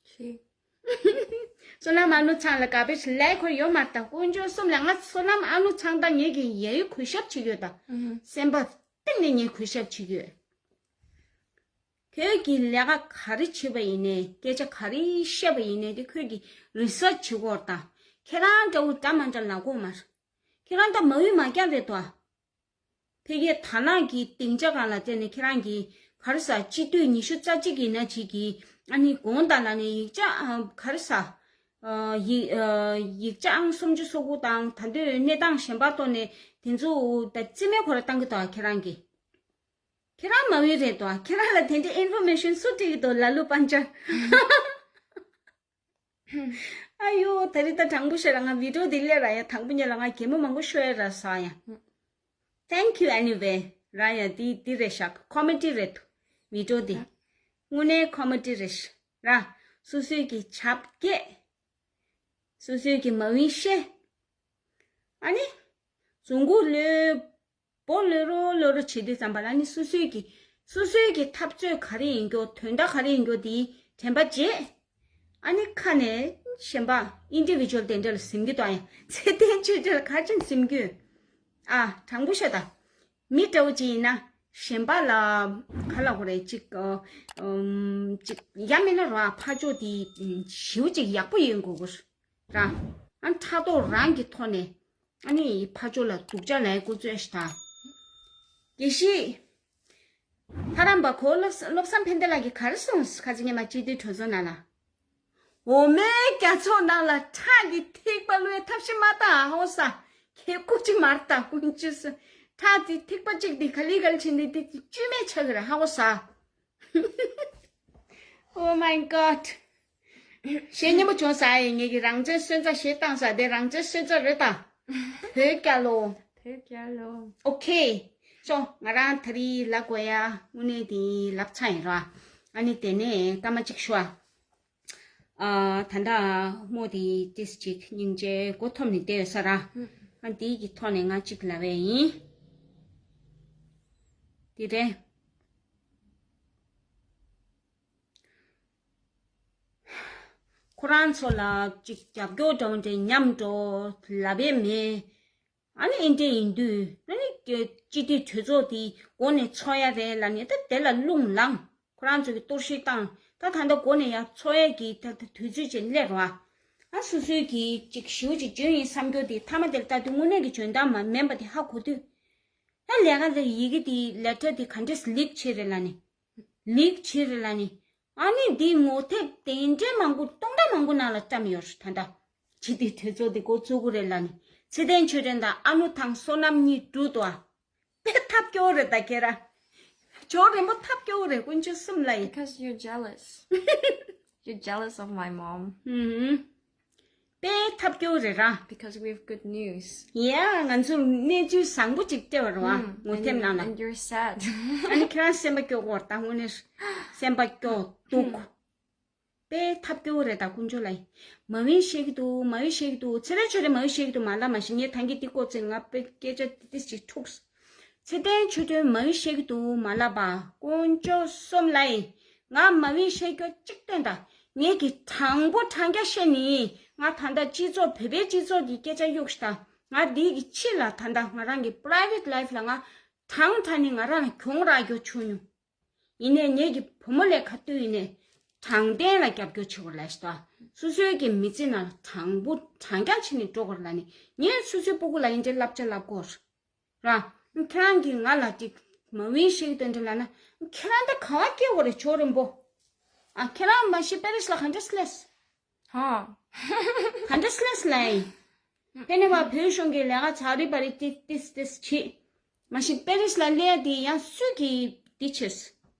ཤེས། བསོད་ནམས་ཨ་ནུ་ཚང་ལ་ག་པེ་ལའིག་ཁོར་ཡོད་མ་རེད་ད། དཀོན་མཆོག་གསུམ་ལ། ང་བསོད་ནམས་ཨ་ནུ་ཚང་དང་ངེད་ཀྱི་ཡ་ཡུ་གུས་ཞབས་བྱེད་ཀྱི་ཡོད་ད། ཨུ་ཧུ། སེམས་པ་གཏིང་ནས་ངས་གུས་ཞབས་བྱེད་ཀྱི་ཡོད། ཁྱོད་ཀྱིས་ལས་ཀ་ག་རེ་བྱེད་པ་ཡིན་ནའི། སྐད་ཆ་ག་རེ་བཤད་པ་ཡིན་ནའི་དེ་ཁྱོད་ཀྱིས་རི་སར་ཆི་བྱེད་དགོས་རེད་ད། ཁྱེད་རང་འདྲ་བོ་འདྲ་མ་འདྲ་ལབ་དགོས་མ་རེད། ཁྱེད་རང་ད་མ་འོས་མ་རྐྱང་རེད་དོ། ཕ་གིའི་དར་ནག་གི་སྡིངས་ཆ་སྒང་ལ་བལྟས་ནས་ཁྱེད་རང་གིས་ག་རེ་ཟ། སྤྱི་འཐུས་ཉི་ཤུ་རྩ་གཅིག་ཡིན་ན་ཅིག་གིས་ཨ་ནི་དགོངས་དག་ལ་ནས་ཡིག་ཆ་ཨ་ག་རེ་ཟ། ཨ་ཡིག་ཨ་ཡིག་ཆ་ཨང་སུམ་ཅུ་སོ་དགུ་དང་ད་དུང་གནས་སྟངས་གཞན་པ་ཐོག་ནས་དེ་ཚོ་ད་རྩིས་མེད་ཁོ་ར་བཏང་གི་འདུག་ཁྱེད་རང་གིས། ཁྱེད་རང་མ་འོས་རེད་དོ། ཁྱེད་རང་ལ་དེ་འདྲའི་ཨིན་ཕོར་མེ་ཤོན་སུ་སྤྲད་ཀྱི་འདུག་ལ་ལུ་པན་ཅ། ཨ་ཡོ། ད་རེས་ད་དྲང་པོ་བཤད་ལ་ང་བི་ཌིའོ་འདི་སླེབས་ར་ཡ། དང་པོ་ཉིད་ལ་ང་གད་མོ་མང་པོ་ཤོར་ཡ་ར་ཟ་ཡ། Thank you anyway ར་ཡ། འདི་འདི་རེད་ཤག་ཀོ་མེ་ཌི་རེད་འདུག་བི་ཌིའོ་འདི། དངོས་གནས་ཀོ་མེ་ཌི་རེད་ཤག་ར། སོ་སོའི་གི་ཆབ་སྐད། སོ་སོའི་གི་མ་འོས་བཤད། ཨ་ནི། རྫུན་མགོ་ལོས། པོ་ལོས་རོ་ལོས་རོ་བྱེད་དུས་ཙམ་པ་ལ་ནི་སོ་སོའི་གི། སོ་སོའི་གི་འཐབ་རྩོད་ག་རེ་ཡིན་རྒྱུ། དོན་དག་ག་རེ་ཡིན་རྒྱུ་དེ་དྲན་པ་བརྗེད། ཨ་ནི་ཁ་ནས་གཞན་པ་ཨིན་ཌི་བི་ཇུ་ཨལ་དེ་འདྲ་ལ་ཟིན་གྱི་འདུག་ཡང་ཚེ་བརྟན་ཆོས་སྒྲོན་ལ་ག་ཅིན་ཟིན་གྱི་ཡོད། ཨ་དྲང་པོ་བཤད་ད། མི་འདྲ་བོ་ཅིག་ཡིན་ན་གཞན་པ་ལ་ག་ལབ་དགོས་རེད། ཅིག་ཨ་ཨམ་ཅིག་ཡང་མིན་ན་ར་ཕར་ཕྱོགས་དེ་ཞེ་པོ་ཅིག་ཡག་པོ་ཡིན་དགོས་གོ། ར། ཨ་ཕྲག་དོག་རང་གི་ཐོག་ནས་ཨ་ནི་ཕར་ཕྱོགས་ལ་སྡུག་ཅག་ལབ་ཡ་འགོ་བཙུགས་ཤག་ད། དགེ་བཤེས། ལྷ་རམས་པ་ཁོ་བློ་བློ་བཟང་ཕན་བདེ་ལགས་ཀྱིས་ག་རེ་གསུངས། ཁ་ཅིག་ཉི་མ་སྤྱི་འཐུས་གྲོས་ཚོགས་ནང་ལ། འོ་མའི་རྒྱ་མཚོ་ནང་ལ་ཁྲག་གི་ཐིགས་པ་བླུགས་ཐབས་ཤེས་མ་བཏང་ཧོ་ས། ཁེ་ཁུག་ཅིག་མར་ལྟ་ཀུན་ཅི་སུ། ཁྲག་དེ་ཐིགས་པ་གཅིག་དེ་ག་ལི་ག་ལི་ཕྱིན་ཏེ་དེ་བཅུད་མེད་ཆགས་ཀྱི་རེད་ཧ་ཧོ་ས། Oh my god. ཞེ་སྙན་པོ་བྱུང་ས་ཡིན། ངེད་ཀྱི་རང་བཙན་སོན་རྩ་ཞེ་བཏང་ས་དེ་རང་བཙན་སོན་རྩ་རེད་ད། བོད་རྒྱལ་ལོ། བོད་རྒྱལ་ལོ། ཨོ་ཁེ། ཅོ་ང་རང་ད་རི་ལ་གོ་ཡ་དངོས་གནས་དེ་ལབ་ཚ་ཡིན་ར། ཨ་ནི་དེ་ནས་སྐར་མ་གཅིག་ཤོག་ཨ། ཨ་ད་ལྟ་མོ་དེ་ཏིས་ཅིག་སྙིང་རྗེ་མགོ་འཐོམ་ནས་བསྡད་ཡོད་ས་ར། ཨ་དེའི་གི་ཐོག་ནས་ང་གཅིག་ལབ་ཡ་ཡིན། དེ་རེད། ཁོ་རང་ཚོ་ལ་ཅིག་རྒྱབ་སྐྱོར་འདྲ་བོ་འདྲ་མཉམ་འགྲོ་ལབ་ཡས་མེད། ཨ་ནི་ཨེ་འདྲས་ཡིན་དུས་ཨ་ནི་སྤྱི་འཐུས་གྲོས་ཚོགས་དེ་འགོ་ནས་ཚོགས་ཡ་རེད་ལབ་ནས་ད་དེ་ལ་རླུང་ལངས། ཁོ་རང་ཚོ་གི་གཏོར་བཤིག་བཏང་། ད་ད་ལྟ་འགོ་ནས་ཡར་ཚོགས་ཡས་ཀྱི་ད་ད་དུས་ཚོད་ཅིག་སླེབས་རོགས། ཨ་སོ་སོའི་གི་ཅིག་ཞུ་ཅིག་འཇོན་ཡིན་བསམ་རྒྱུ་དེ་མཐའ་མ་དེར་ལྟ་དུས་དངོས་གནས་ཀྱི་འཇོན་ཐང་མ་མིན་པ་དེ་ཧ་གོ་དུས། ད་ལས་ཀ་དེ་ཡི་གེ་དེ་ལེ་ཊར་དེ་ག་འདྲས་ལིག་བྱེད་རེད་ལབ་ནས། ལིག་བྱེད་རེད་ལབ་ནི། ཨ་ནི་འདི་ངོ་དེབ་དེ་འདྲའི་མང་པོ་སྟོང་ཕྲག་མང་པོ་ནང་ལ་བཀྲམ་ཡོད་རེད་ད་ལྟ། སྤྱི་འཐུས་གྲོས་ཚོགས་དེ་འགོ་བཙུགས་ཀྱི་རེད་ལབ་ནི། ཚེ་བརྟན་ཆོས་སྒྲོན་དང་ཨ་ནུ་ཐང་བསོད་ནམས་གཉིས་འགྲུལ་འདུག་ཨ། དཔེ་ཐབས་སྐྱོ་རེད་ད་ཁྱེད་རང་། ཇོ་རིན་པོ་ཐབས་སྐྱོ་རེད་དཀོན་མཆོག་གསུམ་ལ་ཡིན། Because you're jealous. You're jealous of my mom. ཧུམ། དཔེ་ཐབས་སྐྱོ་རེད་ར། Because we have good news. Yeah, ང་ཚོར་གནས་ཚུལ་བཟང་པོ་ཅིག་སྤྲད་པ་རེད་བ། ངོ་དེབ་ནང་ལ། And you're sad. ཨ་ནི་ཁྱེད་རང་སེམས་པ་སྐྱོ་གོ་ད་དངོས་གནས་སེམས་པ་སྐྱོ་སྡུག་དཔེ་ཐབས་སྐྱོ་རེད་ད་དཀོན་མཆོག་ལ། མ་བིན་བཤད་ཀྱི་འདུག་མ་བིན་བཤད་ཀྱི་འདུག་ཚེ་རིང་ཆོས་སྒྲོན་མ་བིན་བཤད་ཀྱི་འདུག་མ་ལབ་མ་ཤེས། ངས་ད་གིན་འདི་ཀོ་ཚེ་ང་དཔེ་སྐད་ཆ་ཏི་ཏིས་ཅིག་འཁྲུགས། ཚེ་བརྟན་ཆོས་སྒྲོན་མ་བིན་བཤད་ཀྱི་འདུག་མ་ལབ་པ། དཀོན་མཆོག་གསུམ་ལ་ཡིན། ང་མ་བིན་བཤད་རྒྱུ་གཅིག་བསྟན་དང་། ངེད་ཀྱི་དྲང་པོ་དྲང་རྐྱང་བཤད་ནི་ཡིན། ང་ད་ལྟ་སྤྱི་ཚོགས་བོད་པའི་སྤྱི་ཚོགས་ཀྱི་སྐད་ཆ་གཡུགས་ཤི་ད། ང་འདི་གི་ཕྱི་ལ་ད་ལྟ་ང་རང་གི་private life ལ་ང་དྲང་དྲང་ནི་ང་རང་ལ་གྱོང་རག་རྒྱུ་བྱུང་མྱོང་། ཡིན་ནའི་ངེད་ཀྱི་བུ་མོ་ལས་ག་དུས་ཡིན་ནའི་དྲང་བདེན་ལ་རྒྱབ་སྐྱོར་བྱེད་དགོས་ལབ་ཤི་ད། སོ་སོའི་གི་མི་ཚེ་ནང་ལ་དྲང་པོ་དྲང་རྐྱང་བྱས་ནས་འགྲོ་དགོས་ལབ་ནི། ངས་སོ་སོའི་སྤུ་གུ་ལ་ཡིན་འདྲའི་བསླབ་བྱ་བསླབ་དགོས་ར། ཁྱེད་རང་གིས་ང་ལ་ཅིག་མ་བིན་བཤད་ཀྱི་དོན་འདྲ་ལབ་ན། ཁྱེད་རང་ད་ག་བ་སྐྱེ་དགོས་རེད་ཇོ་རིན་པོ། ཨ་ཁྱེད་རང་མ་གཞི་པེ་རིས་ལ་ག་འདྲ་སླེབས། ཧ། ག་འདྲ་སླེབས་ལབ་ཡིན། ཕེ་ནེ་བ་བོད་གཞུང་གི་ལས་ཀ་ཚག་རི་བ་རི་ཏིས་ཏིས་ཏིས་བྱེད། མ་གཞི་པེ་རིས་ལ་སླེབས་དེ་ཡང་སུས་ཀྱིས་འདི་བྱས།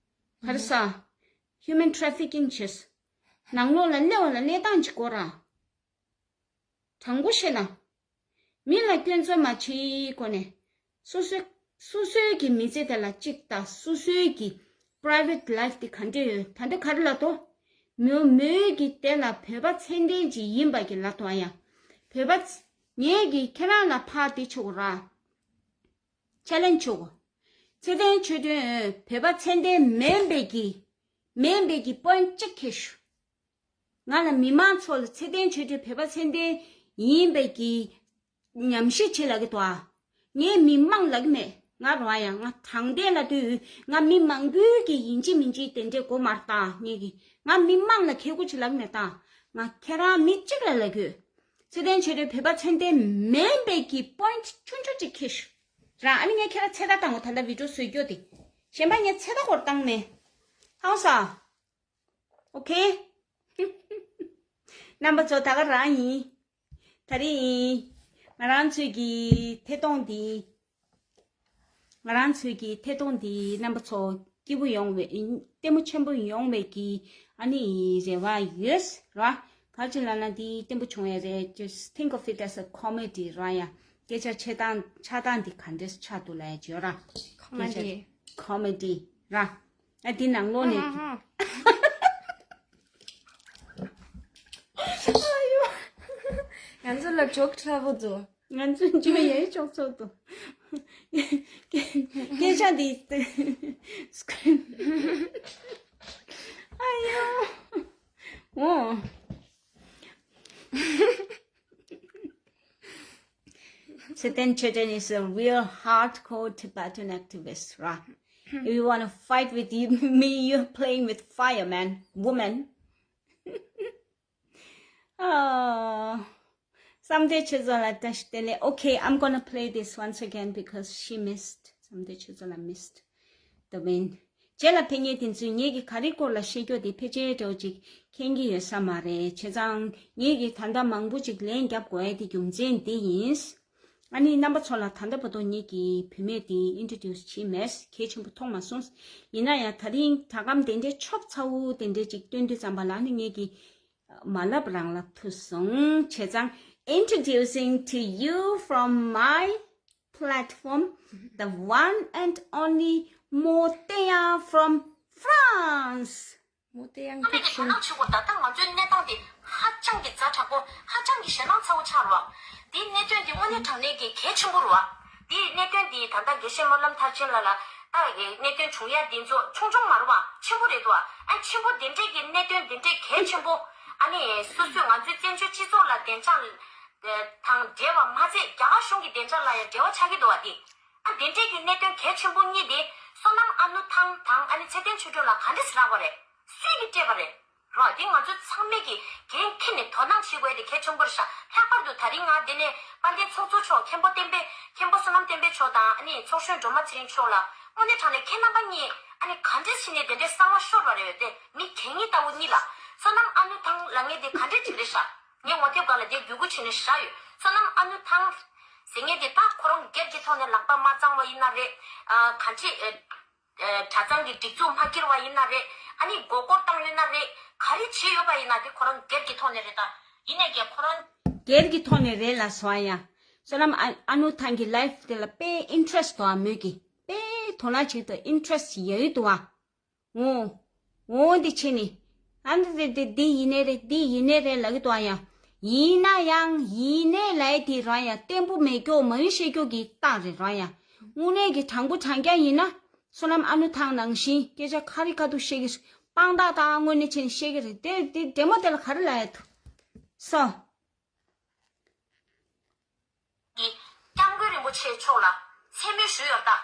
ག་རེ་ཟ། human trafficking བྱས། ནང་ལོགས་ལ་སླེབས་པ་ལ་སླེབས་སྟངས་ཅིག་དགོས་ར། དྲང་པོ་བཤད་ན། མི་ལ་སྐྱོན་འཛུགས་མ་བྱེད་གོ་ནས། སོ་སོའི་སོ་སོའི་གི་མི་ཚེ་དེ་ལ་གཅིག་དང་སོ་སོའི་གི་private life དེ་ག་འདྲ་ཡོད་ད་འདི་ག་རེ་ལབ་དོ། མོ་མོའི་གི་དེ་ལ་བོད་པ་ཚད་ལྡན་ཅིག་ཡིན་པ་གི་ལབ་དོ་ཨ་ཡ། བོད་པ་ཚ- ངས་གི་ཁྱེད་རང་ལ་ཕར་དེ་ཆོག་གོ་ར། challenge ཆོག་གོ། ཚེ་བརྟན་ཆོས་སྒྲོན་བོད་པ་ཚད་ལྡན་མིན་པའི་གི་མིན་པའི་གི་point གཅིག་ཁེལ་ཤོག་ང་ལ་མི་མང་ཚོ་ལ་ཚེ་བརྟན་ཆོས་སྒྲོན་བོད་པ་ཚད་ལྡན་ཡིན་པའི་གི་ཉམས་ཞིབ་བྱེད་ལབ་ཀྱི་འདུག་ཨ། ངས་མི་མང་ལབ་ཀྱི་མེད། ང་རང་ཡང་ང་དྲང་བདེན་ལབ་དུས་ང་མི་མང་པོའི་གི་ཡིན་གཅིག་མིན་གཅིག་དེ་འདྲས་གོ་མ་རེད་ད། ངས་གི་ང་མི་མང་ལ་ཁེ་གུ་ཅིག་ལབ་ཀྱི་མེད་ད། ང་ཁྱེད་རང་མི་གཅིག་ལ་ལབ་ཀྱི་ཡོད། ཚེ་བརྟན་ཆོས་སྒྲོན་བོད་པ་ཚད་ལྡན་མིན་པའི་གི་point ཆུང་ཆུང་ཅིག་ཁེལ་ཤོག་ར། ཨ་ནི་ངས་ཁྱེད་རང་ཚེ་ཐར་བཏང་གོ་ད་ལྟ་video བཟོ་རྒྱུ་དེ། གཞན་པ་ངས་ཚེ་ཐར་སྐོར་བཏང་མེད། ཧང་སང་། Okay. རྣམ་པ་ཚོ་ད་ག་རང་ཡིན། ད་རེས་ཡིན། ང་རང་ཚོའི་གི་ཐད་གཏོང་འདི། ང་རང་ཚོའི་གི་ཐད་གཏོང་འདི་རྣམ་པ་ཚོ་སྐྱིད་པོ་ཡོང་བའི་ལྟད་མོ་ཆེན་པོ་ཡོང་བའི་གི་ཨ་ནི་རེ་བ་ཡོད་ར། ག་ཅི་ལབ་ན་འདི་བརྟན་པོ་བྱུང་བའི་རེད། Just think of it as a comedy ར་ཡ། སྐད་ཆ་ཆེ་སྟངས་ཆགས་སྟངས་འདི་ག་འདྲས་ཆགས་འདུག་ལབ་ཡ་བརྗོད་ར། སྐད་ཆ་Comedy. Comedy ར། ཨ་འདི་ནང་ལོགས་ནས། ང་ཚོ་ལ་joke travel འདུག་ང་ཚོ་ཅི་མ་ཡའི་ཅོག་ཚོགས་འདུག་སྐད་ཆ་འདི། Scream. ཨ་ཡོ། འོ། Satan Chechen is a real hardcore Tibetan activist, right? If you want to fight with you, me, you're playing with fire, man, woman. Oh, བསམ་གཏན་ཆོས་རྫོང་ལ་བཀྲ་ཤིས་བདེ་ལེགས། Okay, I'm gonna play this once again because she missed. བསམ་གཏན་ཆོས་རྫོང་ལ་missed the main. དེ་ལ་ཕེབས་མཁན་དེ་ཚོས་ངེད་ཀྱི་ག་རེ་སྐོར་ལ་བཤད་རྒྱུ་དེ་ཕལ་ཆེར་འདྲ་བོ་ཅིག་མཁྱེན་གྱི་ཡོད་ས་མ་རེད། བྱས་ཙང་ངེད་ཀྱིས་ད་ལྟ་མང་པོ་ཅིག་ལན་རྒྱབ་དགོས་ཡ་དེ་རྒྱུ་མཚན་འདི་ཡིན། ཨ་ནི་རྣམ་པ་ཚོ་ལ་ད་ལྟ་བར་དུ་ངེད་ཀྱིས་བུད་མེད་དེ་introduce་བྱས་མེད། གལ་ཆེན་པོ་མཐོང་མ་སོང་། ཡིན་ན་ཡང་དེ་རིང་སྒྲ་སྒམ་དེ་འདྲའི་ཆོབ་ཚ་བོ་དེ་འདྲའི་ཅིག་སྟོན་དུས་ཙམ་པ་ལ་ནི་ངེད་ཀྱིས་མ་ལབ་རང་ལབ་ཐུབ་སོང་། བྱས་ཙང་introducing to you from my platform, the one and only Moteya from France. Moteya ཁ་ནས་ཀྱི་དོ་སྣང་བྱེད་དགོས། ད་ལྟ་ང་ཚོའི་གནས་སྟངས་འདི་ཧ་ཅང་གི་ཛ་དྲག་པོ། ཧ་ཅང་གི་ཞེད་སྣང་ཚ་བོ་ཆགས་རེད་བ། འདིའི་གནད་དོན་འདི་དངོས་གནས་དྲང་གནས་ཀྱི་གལ་ཆེན་པོ་རེད་བ། འདིའི་གནད་དོན་འདི་ད་ལྟ་དགེ་བཤེས་སྨོན་ལམ་མཐར་ཕྱིན་ལགས་ལ་ད་གནད་དོན་བྱུང་ཡ་འདི་ཚོ་ཆུང་ཆུང་མ་རེད་བ། ཆེན་པོ་རེད་འདུག་བ། ཨ་ཆེན་པོ་འདི་འདྲས་ཀྱི་གནད་དོན་འདི་འདྲས་གལ་ཆེན་པོ། ཨ་ནི་སོ་སོས་ང་ཚོའི་བཙན་བྱོལ་སྤྱི་ཚོགས་ལ་བདེ་འཇགས་དང་འབྲེལ་བ་མ་ཚད་རྒྱ་གར་གཞུང་གི་བདེ་འཇགས་ལ་ཡང་འབྲེལ་བ་ཆགས་ཀྱི་འདུག་བ། འདི་ཨ་འདི་འདྲས་ཀྱི་གནད་དོན་གལ་ཆེན་པོ་གཉིས་དེ་བསོད་ནམས་ཨ་ནུ་ཐང་དང་ཨ་ནི་ཚེ་བརྟན་ཆོས་སྒྲོན་ལ་ག་འདྲས་སེ་རག་པ་རེད། སུས་ཀྱིས་སྤྲད་པ་རེད། རོ། འདི་ང་ཚོ་ཚང་མས་ཀྱིས་འགན་འཁྱེར་ནས་དོ་སྣང་བྱེད་དགོས་དེ་གལ་ཆེན་པོ་རེད་ཤག་ལྷག་པར་དུ་ད་རིང་ང་འདི་ནས་དཔལ་ལྡན་ཚོགས་གཙོ་མཆོག་མཁན་པོ་བསྟན་པའི་མཁན་པོ་བསོད་ནམས་བསྟན་འཕེལ་མཆོག་དང་ཨ་ནི་ཚོགས་གཞོན་སྒྲོལ་མ་ཚེ་རིང་མཆོག་ལ་དངོས་གནས་དྲང་གནས་ཁྱེད་རྣམ་པ་གཉིས་ཨ་ནི་ག་འདྲས་བྱས་ནས་དེ་འདྲའི་གསང་བ་ཤོར་བ་རེད་དེ། མི་གད་སྙིགས་ལྟ་བུ་གཉིས་ལ་བསོད་ནམས་ཨ་ནུ་ཐང་ལབ་མཁན་དེ་ག་འདྲས་ཅིག་རེད་ཤག་ངས་ངོ་དེབ་སྒང་ལ་དེ་བརྒྱུད་སྐུར་བྱས་ནས་བཞག་ཡོད། བསོད་ནམས་ཨ་ནུ་ཐང་ཟེར་མཁན་དེ་ད་ཁོ་རང་སྒེར་གྱི་ཐོག་ནས་ལག་པ་མ་གཙང་བ་ཡིན་ན་རེད། ཨ་ག་འདྲས་ཨ། ཨ་གྲྭ་ཚང་གི་སྒྲིག་འཛུགས་མ་འཁྱེར་བ་ཡིན་ན་རེད། ཨ་ནི་མགོ་སྐོར་བཏང་ཡོད་ན་རེད། ག་རེ་བྱས་ཡོད་པ་ཡིན་ན་དེ་ཁོ་རང་སྒེར་གྱི་ཐོག་ནས་རེད་ད། ཡིན་ནའི་ཀྱང་ཁོ་རང་སྒེར་གྱི་ཐོག་ནས་རེད་ལབ་སོང་ཡ། བསོད་ནམས་ཨ་ཨ་ནུ་ཐང་གི་ལའིབ་དེ་ལ་དཔེ་ཨིན་ཊེ་རེ་སི་ཊི་འདུག་ཨ། མོས་ཀྱི་དཔེ་དོ་སྣང་བྱེད་དུ་ཨིན་ཊེ་རེ་སི་ཊི་ཡོད་འདུག་ཨ། འོ། འོ་འདི་བྱས་ནས། ཨ་ནི་དེ་དེ་འདི་ཡིན་ནའི་རེད། འདི་ཡིན་ནའི་རེད་ལབ་ཀྱི་འདུག་ཨ་ཡ། ཡིན་ན་ཡང་ཡིན་ནའི་ལབ་ཡ་དེ་རང་ཡ་བརྟན་པོ་མེད་རྒྱུ་མ་ཡིན་བཤད་རྒྱུ་གི་རྟགས་རེད་རང་ཡ། དངོས་གནས་ཀྱི་དྲང་པོ་དྲང་རྐྱང་ཡིན་ན། བསོད་ནམས་ཨ་ནུ་ཐང་ནང་བཞིན་སྐད་ཆ་ཁ་རི་ཁ་ཐུག་བཤད་ཀྱི་རེད། དཔང་རྟགས་དང་དངོས་གནས་བྱས་ནས་བཤད་ཀྱི་རེད། དེ་དེ་འདྲེ་མོ་དེ་ལ་ག་རེ་ལབ་ཡ་འདུག་སོ། གི་སྐྱབས་མགོན་རིན་པོ་ཆེ་མཆོག་ལ་མཚན་སྨད་ཞུས་ཡོད་ད།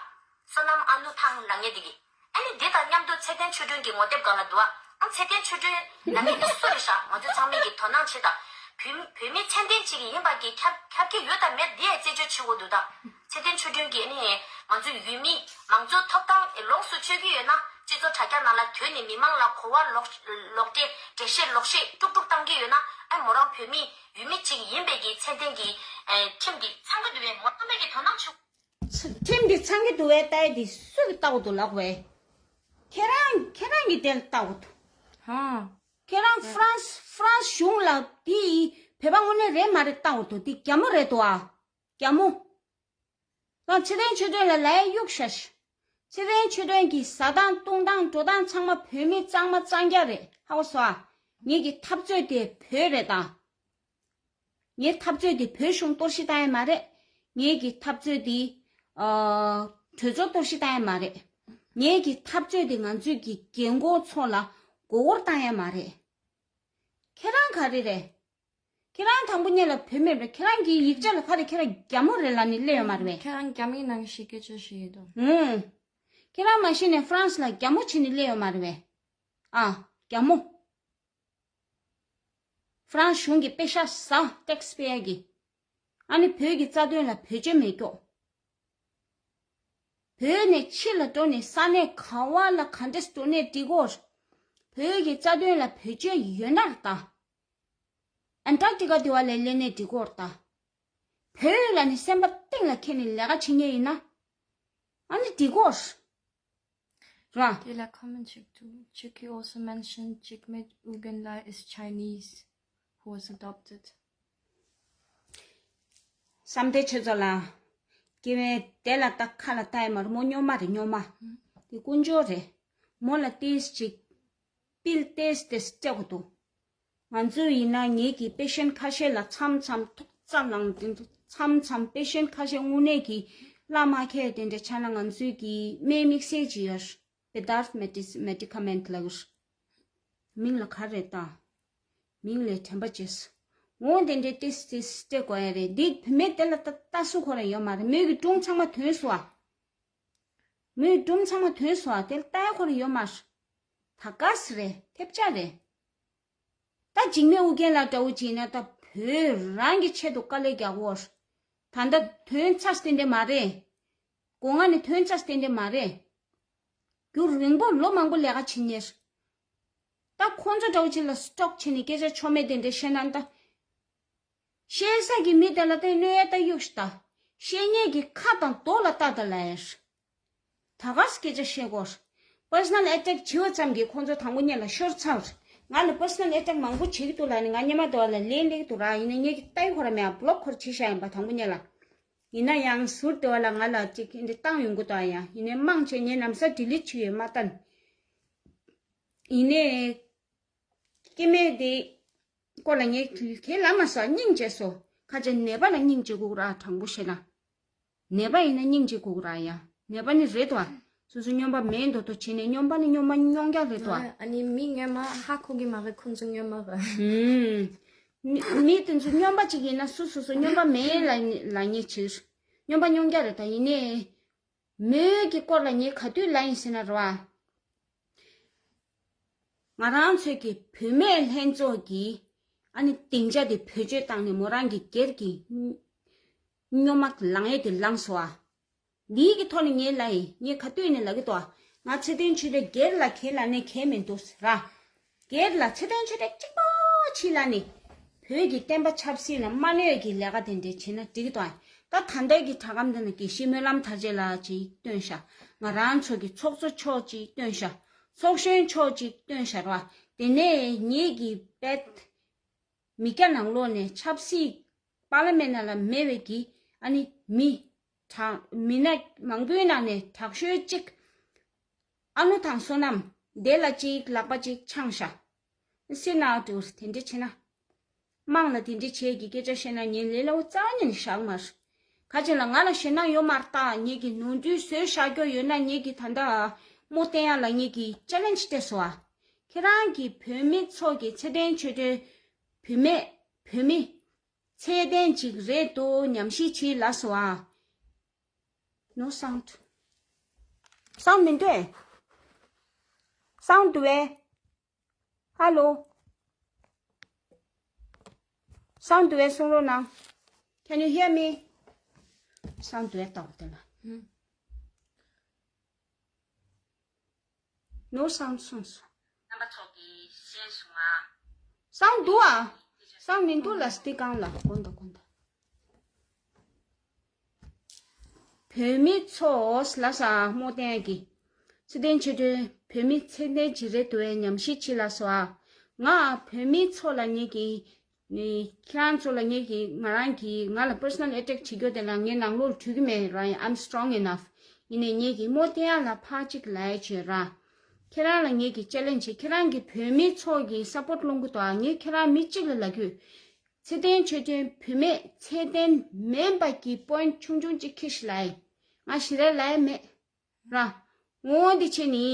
བསོད་ནམས་ཨ་ནུ་ཐང་ལབ་མཁན་དེ་གིས། ཨ་ནི་འདི་དང་མཉམ་དུ་ཚེ་བརྟན་ཆོས་སྒྲོན་གྱི་ངོ་དེབ་སྒང་ལ་འདུག་ཨ། ཨ་ཚེ་བརྟན་ཆོས་སྒྲོན་ལབ་མཁན་དེ་སུ་རེད་ཤག་ང་ཚོ་ཚང་མས་ཀྱིས་དོ་སྣང་བྱེད་ད། བོད་བོད་མི་མཚན་ལྡན་ཅིག་ཡིན་པ་གི་ཁྱབ་ཁྱབ་ཀྱི་ཡོད་དམ་མེད་འདི་ཡང་རྩད་གཅོད་བྱེད་དགོས་འདུག་ད། ཚེ་བརྟན་ཆོས་སྒྲོན་གྱིས་ནི་ང་ཚོའི་ཡུལ་མི་མང་གཙོའི་ཐོབ་ཐང་ལོངས་སུ་སྤྱོད་ཀྱི་ཡོད་ན། སྤྱི་ཚོགས་དྲ་རྒྱ་ནང་ལ་དོན་ནི་མི་མང་ལ་གོ་བ་ལོག་ལོག་འགྲེལ་འགྲེལ་བཤད་ལོག་བཤད་དཀྲུག་དཀྲུག་བཏང་གི་ཡོད་ན། ཨ་མོ་རང་བོད་མི་ཡུལ་མི་གཅིག་ཡིན་པའི་གི་མཚན་ལྡན་གྱི་ཨེ་ཁྲིམས་འདི་ཚང་གི་འདུག་བས། མོ་ཚང་མས་ཀྱི་དོ་སྣང་བྱུང་། ཁྲིམས་འདི་ཚང་གི་འདུག་བས། ལྟ་ཡི་འདི་སུ་གི་ལྟ་བུ་འདུག་ལགས་བས། ཁྱེད་རང་ཁྱེད་རང་གི་དེ་ལ་ལྟ་བུ་འདུག་ཧ། ཁྱེད་རང་ཧ། ཧྥ་རན་སི་ཧྥ་རན་སི་གཞུང་ལ་འདི་བོད་པ་དངོས་གནས་རེད་མ་རེད་ལྟ་བུ་འདུག་འདི་རྒྱ་མོ་རེད་འདུག་ཨ། རྒྱ་མོ། ང་ཚེ་བརྟན་ཆོས་སྒྲོན་ལ་ལས་གཡུག་ཤ་ཤ། ཚེ་བརྟན་ཆོས་སྒྲོན་གྱི་ཟ་སྟངས་བཏུང་སྟངས་འགྲོ་སྟངས་ཚང་མ་བོད་མི་གཙང་མ་གཙང་རྐྱང་རེད། ཧ་གོ་སོང་ཨ། ངེད་ཀྱི་འཐབ་རྩོད་དེ་བོད་རེད་ད། ངའི་འཐབ་རྩོད་དེ་བོད་གཞུང་གཏོར་བཤིག་བཏང་ཡ་མ་རེད། ངེད་ཀྱི་འཐབ་རྩོད་དེ་ཨ་གྲོས་ཚོགས་གཏོར་བཤིག་བཏང་ཡ་མ་རེད། ངེད་ཀྱི་འཐབ་རྩོད་དེ་ང་ཚོས་ཀྱི་རྒན་གོག་ཚོ་ལ་མགོ་སྐོར་བཏང་ཡ་མ་རེད། ཁྱེད་རང་ག་རེ་རེད། ཁྱེད་རང་དང་པོ་ཉིད་ལ་བོད་མི་རེད། ཁྱེད་རང་གི་ཡིག་ཆ་ལ་ག་རེ། ཁྱེད་རང་རྒྱ་མོ་རེད་ལབ་ནས་སླེབས་ཡོད་མ་རེད་པས། ཁྱེད་རང་རྒྱ་མིའི་ནང་བཞིན་སྐད་ཆ་བཤད་ཡོད་དོ། ཧུམ། ཁྱེད་རང་མ་གཞི་ནས་ཧྥ་རན་སི་ལ་རྒྱ་མོ་བྱས་ནས་སླེབས་ཡོད་མ་རེད་པས། ཨ། རྒྱ་མོ། ཧྥ་རན་སི་གཞུང་གི་པེ་ཤག་ཟ། ཊེག་སི་པེ་ཡར་གི། ཨ་ནི་བོད་ཀྱི་རྩ་དོན་ལ་བེད་སྤྱོད་མེད་ཀྱོག་བོད་ནས་ཕྱི་ལ་འགྲོ་ནས་ས་གནས་ག་བ་ལ་ག་འདྲས་འགྲོ་ནས་འགྲིག་གོ། བོད་ཀྱི་རྩ་དོན་ལ་བེད་སྤྱོད་ཡོད་ན་རེད་ད། ཨན་ཊར་ཀི་ཊི་ཀ་དེ་བ་ལ་སླེབས་ནས་འགྲིག་གོ་རེད་ད། བོད་ལ་ནི་སེམས་པ་གཏིང་ལ་འཁྱེར་ནས་ལས་ཀ་བྱེད་མཁན་ཡིན་ན། ཨ་ནི་འགྲིག་གོ་རེད། དེ་ལ་ཁ་མན་ཆིག་ཏུ། Chiki also mentioned Jigme Ugenlai is Chinese who was adopted. བསམ་གཏན་ཆོས་ཚོགས་ལགས། སྐྱེ་བའི་དེ་ལ་ལྟ་ཁ་ལ་ལྟ་ཡ་མ་རེད། མོ་སྨྱོན་མ་རེད། སྨྱོན་མ། དེ་དཀོན་མཆོག་རེད། མོ་ལ་ཏིས་ཅིག་པིལ་ཏེས་ཏེས་སྤྲད་དགོས་འདུག་ང་ཚོ་ཡིན་ན་ངེད་ཀྱི་པེ་ཤེན་ཁ་ཤས་ལ་མཚམས་མཚམས་ཐོག་རྩ་ལངས་དེ་འདྲ། མཚམས་མཚམས་པེ་ཤེན་ཁ་ཤས་དངོས་གནས་ཀྱི་བླ་མ་མཁས་དེ་འདྲ་ཆགས་ན། ང་ཚོའི་གི་སྨན་དམིགས་བསལ་ཅིག་ཡོད། Bedard medis- medicament ལབ་ཀྱི་རེད། མིང་ལ་ག་རེ་ད། མིང་ལས་དྲན་པ་བརྗེད་སོང་། འོ་དེ་འདྲའི་ཏིས་ཏིས་སྤྲད་དགོས་ཡ་རེད། འདི་བུད་མེད་དེ་ལ་ལྟ་ལྟ་སུ་ཁོ་རང་ཡོད་མ་རེད། མོས་ཀྱི་སྒྲུང་ཚང་མ་ཐོན་སོང་ཨ། མོས་སྒྲུང་ཚང་མ་ཐོན་སོང་ཨ། དེ་ལ་ལྟ་ཡ་ཁོ་རང་ཡོད་མ་རེད། ད་ག་སེ་རེད། ཐེབས་ཆག་རེད། ད་འཇིགས་མེད་ཨུ་རྒྱན་ལགས་འདྲ་བོ་ཅིག་ཡིན་ན་ད་བོད་རང་གི་ཆེད་དུ་དཀའ་ལས་རྒྱག་གོ། ད་ལྟ་ཐོན་ཚར་ཏན་ཏན་མ་རེད། སྒོ་ང་ནས་ཐོན་ཚར་ཏན་ཏན་མ་རེད། རྒྱུན་རིང་པོ་ལོ་མང་པོ་ལས་ཀ་བྱེད་མཁན་རེད། ད་ཁོང་ཚོ་འདྲ་བོ་ཅིག་ལ་སི་ཊོག་བྱས་ནས་སྐད་ཆ་ཆོ་མེད་དེ་འདྲ་བཤད་ན་ད། བཤད་ས་གི་མི་དེ་ལ་དེ་གནོད་ཡ་ད་གཡུག་ཤི་ད། བཤད་མཁན་གྱི་ཁ་དང་རྡོ་ལ་ལྟ་ད་ལ་ཡ། ད་ག་སེ་སྐད་ཆ་བཤད་དགོས། པར་སོ་ནལ་ཨེ་ཊེག་བྱེད་པ་ཙམ་གྱིས་ཁོང་ཚོ་དང་པོ་ཉིད་ལ་ཤོར་ཚར། ང་ལ་པར་སོ་ནལ་ཨེ་ཊེག་མང་པོ་བྱེད་ཀྱི་འདུག་ལབ་ནས་ང་སྔོན་མ་དེ་བ་ལ་ལན་སླེབས་ཀྱི་འདུག་ར། ཡིན་ན་ངས་ཀྱི་ལྟ་ཡི་ཁོ་ར་མེད་ཨ། བི་ལོག་ཁོ་ར་བྱེད་བཞག་ཡིན་པ་དང་པོ་ཉིད་ལ། ཡིན་ན་ཡང་ཟུར་དེ་བ་ལ་ང་ལ་ཅིག་འདི་བཏང་ཡོང་གི་འདུག་ཨ། ཡ་ཡིན་ནའི་མང་ཆེ་ངས་ལམ་སང་ཌི་ལིཊ་བྱས་ཡོད་མ་ལྟ་ནི། ཡིན་ནའི། སྐྱེ་དམན་དེ་སྐོར་ལ་ངས་དེ་ལབ་མ་སོང་། སྙིང་རྗེ་སོང་། ཁ་ཅིག་ནད་པ་ལ་སྙིང་རྗེ་དགོས་ར། དྲང་པོ་བཤད་ན། ནད་པ་ཡིན་ན་སྙིང་རྗེ་དགོས་ར་ཡ། ནད་པ་ནི་རེད་དོ། སོ་སོ་སྨྱོན་པ་མེད་མདོག་མདོག་བྱས་ནས་སྨྱོན་པ་ནི་སྨྱོན་པ་སྨྱོན་རྒྱག་རེད་དོ། ཨ་ནི་མི་སྔོན་མ་ཧ་གོ་གི་མ་རེད། ཁོང་ཚོ་སྔོན་མ་རེད། ཧུམ། མི་མི་དེ་ཚོ་སྨྱོན་པ་ཅིག་ཡིན་ན་སུ་སོ་སོ་སྨྱོན་པ་མེད་ལ་ལ་ཉེ་ཕྱིར། སྨྱོན་པ་སྨྱོན་རྒྱག་རེད་ད། ཡིན་ནའི། མོའི་གི་སྐོར་ལ་ངས་ག་དུས་ལབ་ཡིན་ཟེར་ན་རེད་བ། ང་རང་ཚོའི་གི་བུད་མེད་ལྷན་ཚོགས་ཀྱི་ཨ་ནི་སྡིངས་ཆ་དེ་བེད་སྤྱོད་བཏང་ནས་མོ་རང་གི་སྒེར་གྱི་སྨྱོན་མ་ལངས་ཡས་དེ་ལངས་སོང་བ། འདིའི་གི་ཐོག་ནས་ངས་ལབ་ཡིན། ངས་ག་དུས་ནས་ལབ་ཀྱི་འདུག་བ། ང་ཚེ་བརྟན་ཆོས་སྒྲོན་སྒེར་ལ་ཁས་ལ་ནས་ཁས་མི་འདུག་ཟེར་ར། སྒེར་ལ་ཚེ་བརྟན་ཆོས་སྒྲོན་གཅིག་པོ་ཕྱི་ལ་ནི། བོད་ཀྱི་བསྟན་པ་ཆབ་སྲིད་ལ་མ་གནོད་ཀྱི་ལས་ཀ་དེ་འདྲས་བྱེད་ན་འགྲིག་གི་འདུག་ཨ། ད་ད་ལྟའི་གི་དྲ་སྒམ་འདི་ན་དགེ་བཤེས་སྨོན་ལམ་དར་རྒྱས་ལགས་ཅིག་བཏོན་ཤག་ང་རང་ཚོ་གི་ཚོགས་གཙོ་མཆོག་ཅིག་བཏོན་ཤག་ཚོགས་གཞོན་མཆོག་ཅིག་བཏོན་ཤག་ར། དེ་ནས་ངེད་ཀྱི་བེད་མི་སྐྱ་ནང་ལོགས་ནས་ཆབ་སྲིད་པར་ལི་མེན་ནང་ལ་མེད་པའི་གི་ཨ་ནི་མི་དྲག་མི་སྣ་མང་པོའི་ནང་ནས་དྲག་ཤོས་གཅིག་ཨ་ནུ་དང་བསོད་ནམས་དེ་ལ་གཅིག་ལག་པ་གཅིག་འཆང་ཤག་སི་ནའོ་ཊུ་དེ་འདྲ་བྱེད་ན། དམངས་ལ་དེ་འདྲ་བྱེད་ཀྱི་སྐད་ཆ་བཤད་ན་ངས་ལས་སླ་བོ་རྩ་བ་ཉིད་ནས་བཞག་མ་རེད། ཁ་ཅིག་ལ་ང་ལ་ཞེད་སྣང་ཡོད་མ་རེད་ད། ངེད་ཀྱི་ནོར་འཁྲུལ་བཟོས་བཞག་རྒྱུ་ཡོད་ན་ངེད་ཀྱི་ད་ལྟ་རྨོ་བསྟན་ཡག་ལ་ངེད་ཀྱི་ཅེ་ལེན་ཇི་སྤྲད་སོང་ཨ། ཁྱེད་རང་གི་བོད་མི་ཚོ་གི་ཚེ་བརྟན་ཆོས་སྒྲོན་བུད་མེད་བོད་མི་ཚད་ལྡན་ཅིག་རེད་འདུག་ཉམས་ཞིབ་བྱེད་ལབ་སོང་ཨ། No sound. Sound མི་འདུག་ཨེ། Sound འདུག་ཨེ། Hello. Sound འདུག་ཨེ། གསུང་རོགས་གནང་། Can you hear me? Sound འདུག་ཨེ། ལྟ་བ་དེ་ལ། No sound གསུངས་སོང་། རྣམ་པ་ཚོ་གིས་ཤེས་སོང་ཨ། Sound འདུག་ཨ། Sound མི་འདུག་ལ་སི་ཊི་སྒང་ལ་གོན་ད་གོན་ད། བོད་མི་ཚོ་ལ་ས་རྨོ་བསྟན་གྱི། ཚེ་བརྟན་ཆོས་སྒྲོན་བོད་མི་ཚད་ལྡན་ཅིག་རེད་འདུག་ཨེ། ཉམས་ཞིབ་བྱེད་ལབ་སོང་ཨ། ང་བོད་མི་ཚོ་ལ་ངེད་ཀྱི། ནི་ཁྱེད་རང་ཚོ་ལ་ངེད་ཀྱི་ང་རང་གི་ང་ལ་པར་སོ་ནལ་ཨེ་ཊེག་བྱེད་རྒྱུ་དེ་ལ་ངའི་ནང་ལོགས་ལ་གྲུས་ཀྱི་མེད་ར། I'm strong enough. ཡིན་ནའི་ངེད་ཀྱི་རྨོ་བསྟན་ཡག་ལ་ཕར་གཅིག་ལབ་ཡ་བྱོས་ར། ཁྱེད་རང་ལ་ངེད་ཀྱི་ཅེ་ལེན་ཇི་བྱེད། ཁྱེད་རང་གི་བོད་མི་ཚོ་གི་སཔོརྚ་སློང་གི་འདུག་ཨ། ངས་ཁྱེད་རང་མི་གཅིག་ལ་ལབ་རྒྱུ། ཚེ་བརྟན་ཆོས་སྒྲོན་བུད་མེད་ཚད་ལྡན་མིན་པ་གི་པོ་ཡིན་ཊི་ཆུང་ཆུང་གཅིག་ཁྱེར་ཤིག་ལབ་ཡིན། ང་ཞེ་དྲག་ལབ་ཡ་མེད་ར། འོ་འདི་བྱས་ནི།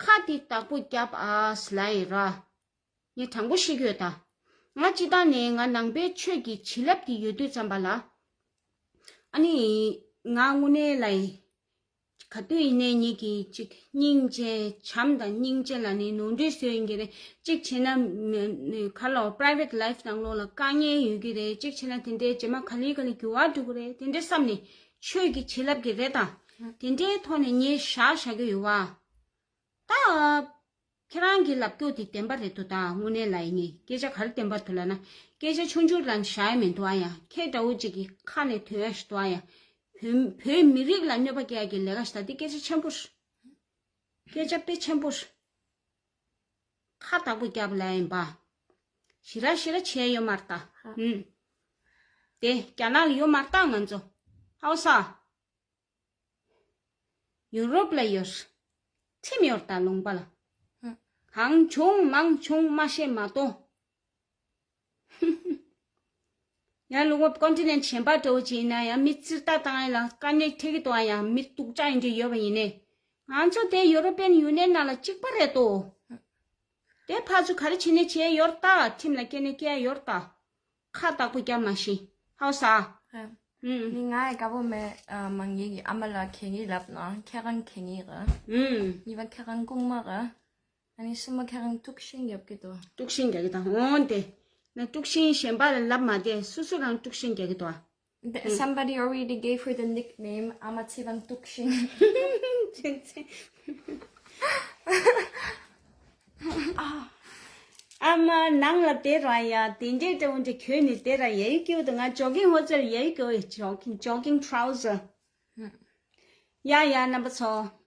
ཁ་དེ་བདག་པོ་རྒྱབ་ཨ་ཟེར་ལབ་ཡིན་ར། ངས་དྲང་པོ་བཤད་ཀྱི་ཡོད་ད། ང་སྤྱིར་བཏང་ནས་ང་ནང་པའི་ཆོས་ཀྱི་བྱིན་རླབས་དེ་ཡོད་དུས་ཙམ་པ་ལ། ཨ་ནི། ང་དངོས་གནས་ལ་ཡིན། ག་དུས་ཡིན་ནའི་ངེད་ཀྱི་གཅིག་སྙིང་རྗེ་བྱམས་དང་སྙིང་རྗེ་ལ་ནི་ནོར་འཁྲུལ་བཟོས་ཡིན་གྱི་རེད། གཅིག་བྱས་ན་མ་མ་ག་ལ་private life ནང་ལོགས་ལ་དཀའ་ངལ་ཡོད་ཀྱི་རེད། གཅིག་བྱས་ན་དེ་འདྲའི་རྗེས་མ་ག་ལེ་ག་ལེ་འགྱུར་བ་འགྲོ་གི་རེད། དེ་འདྲ་བསམ་ནས་ཆོས་ཀྱི་བྱིན་རླབས་ཀྱི་རེད་ད། དེ་འདྲའི་ཐོག་ནས་ངས་བཞག་བཞག་གི་ཡོད་བ། ད། ཁྱེད་རང་གི་ལབ་རྒྱུ་དེ་བདེན་པ་རེད་འདུག་ད། དངོས་གནས་ལ་ཡིན་ནའི་སྐད་ཆ་ག་རེ་བདེན་པ་འདུག་ལབ་ན། སྐད་ཆ་ཆུང་ཆུང་ལབ་ནས་བཞག་ཡ་མི་འདུག་ཨ་ཡ། ཁྱེད་འདྲ་བོ་ཅིག་གི་ཁ་ནས་ཐོན་ཡ་ཞིག་འདུག་ཨ་ཡ། བོད་བོད་མི་རིགས་ལ་གནོད་པ་སྐྱེལ་ཡ་གི་ལས་ཀ་ཞིག་ད་འདི་སྐད་ཆ་ཆེན་པོ་རེད། སྐད་ཆ་དཔེ་ཆེན་པོ་རེད། ཁ་བདག་པོ་རྒྱབ་ལབ་ཡིན་པ། ཞེ་དྲག་ཞེ་དྲག་བྱས་ཡོད་མ་རེད་ད། ཧ། ཨུམ། དེ་རྒྱ་ནག་ལ་ཡོད་མ་རེད་ད་ང་ཚོ། ཧའོ་ས། ཡུ་རོབ་ལ་ཡོད། ཁྲིམས་ཡོད་ད་ལུང་པ་ལ། ཧུ། གང་བྱུང་མང་བྱུང་མ་བཤད་མ་གཏོགས། ཡང་ལུང་པ་ཀོན་ཊི་ནེན་ཊི་གཞན་པ་འདྲ་བོ་ཅིག་ཡིན་ན་ཡང་མི་ཚིག་ཐག་བཏང་ཡ་ལ་དཀའ་གནད་འཕྲད་ཀྱི་འདུག་ཨ། ཡང་མི་སྡུག་ཅག་ཡིན་འདྲ་ཡོད་པ་ཡིན་ནའི། ང་ཚོ་དེ་ཡུ་རོ་པན་ཡུ་ནི་ཡན་ནང་ལ་གཅིག་པ་རེད་དོ། དེ་ཕར་ཚུར་ག་རེ་བྱེད་ནས་བྱས་ཡོད་ད། ཁྲིམས་ལ་སྐྱེལ་ནས་སྐྱེལ་ཡོད་ད། ཁ་བདག་པོ་རྒྱབ་མ་ཤེས། ཧའོ་ས། ཧ། ཨུམ། ནི་ང་ཡི་དགའ་པོ་མེད། ཨ། མང་ཡིག་གི་ཨ་མ་ལ་གད་སྙིགས་ལབ་ན་ཁྱེད་རང་གད་སྙིགས་རེད། ཨུམ། གཉིས་པ་ཁྱེད་རང་རྐུན་མ་རེད། ཨ་ནི་གསུམ་པ་ཁྱེད་རང་དཀྲུག་ཤིང་རྒྱབ་ཀྱི་འདུག་དཀྲུག་ཤིང་རྒྱག་གི་དང་འོན་ཏེ། ན་དཀྲུག་ཤིང་གཞན་པ་ལ་ལབ་མ་བསྡད། སོ་སོ་རང་དཀྲུག་ཤིང་རྒྱག་གི་འདུག་ཨ། Somebody already gave her the nickname Ama Chivan Tukshin. ཨ་མ་ནང་ལ་དེ་ར་ཡ་དེ་འདྲས་ཏེ་འོན་ཏེ་གྱོན་ནས་དེ་ར་ཡ་ཡི་སྐྱོ་དུ་ང་ཇོ་གིང་ཧོ་ཙེར་ཡ་ཡི་སྐྱོ་ཇོ་གིང་ཇོ་གིང་ཊྲའུ་ཟར། ཡ་ཡ་རྣམ་པ་ཚོ།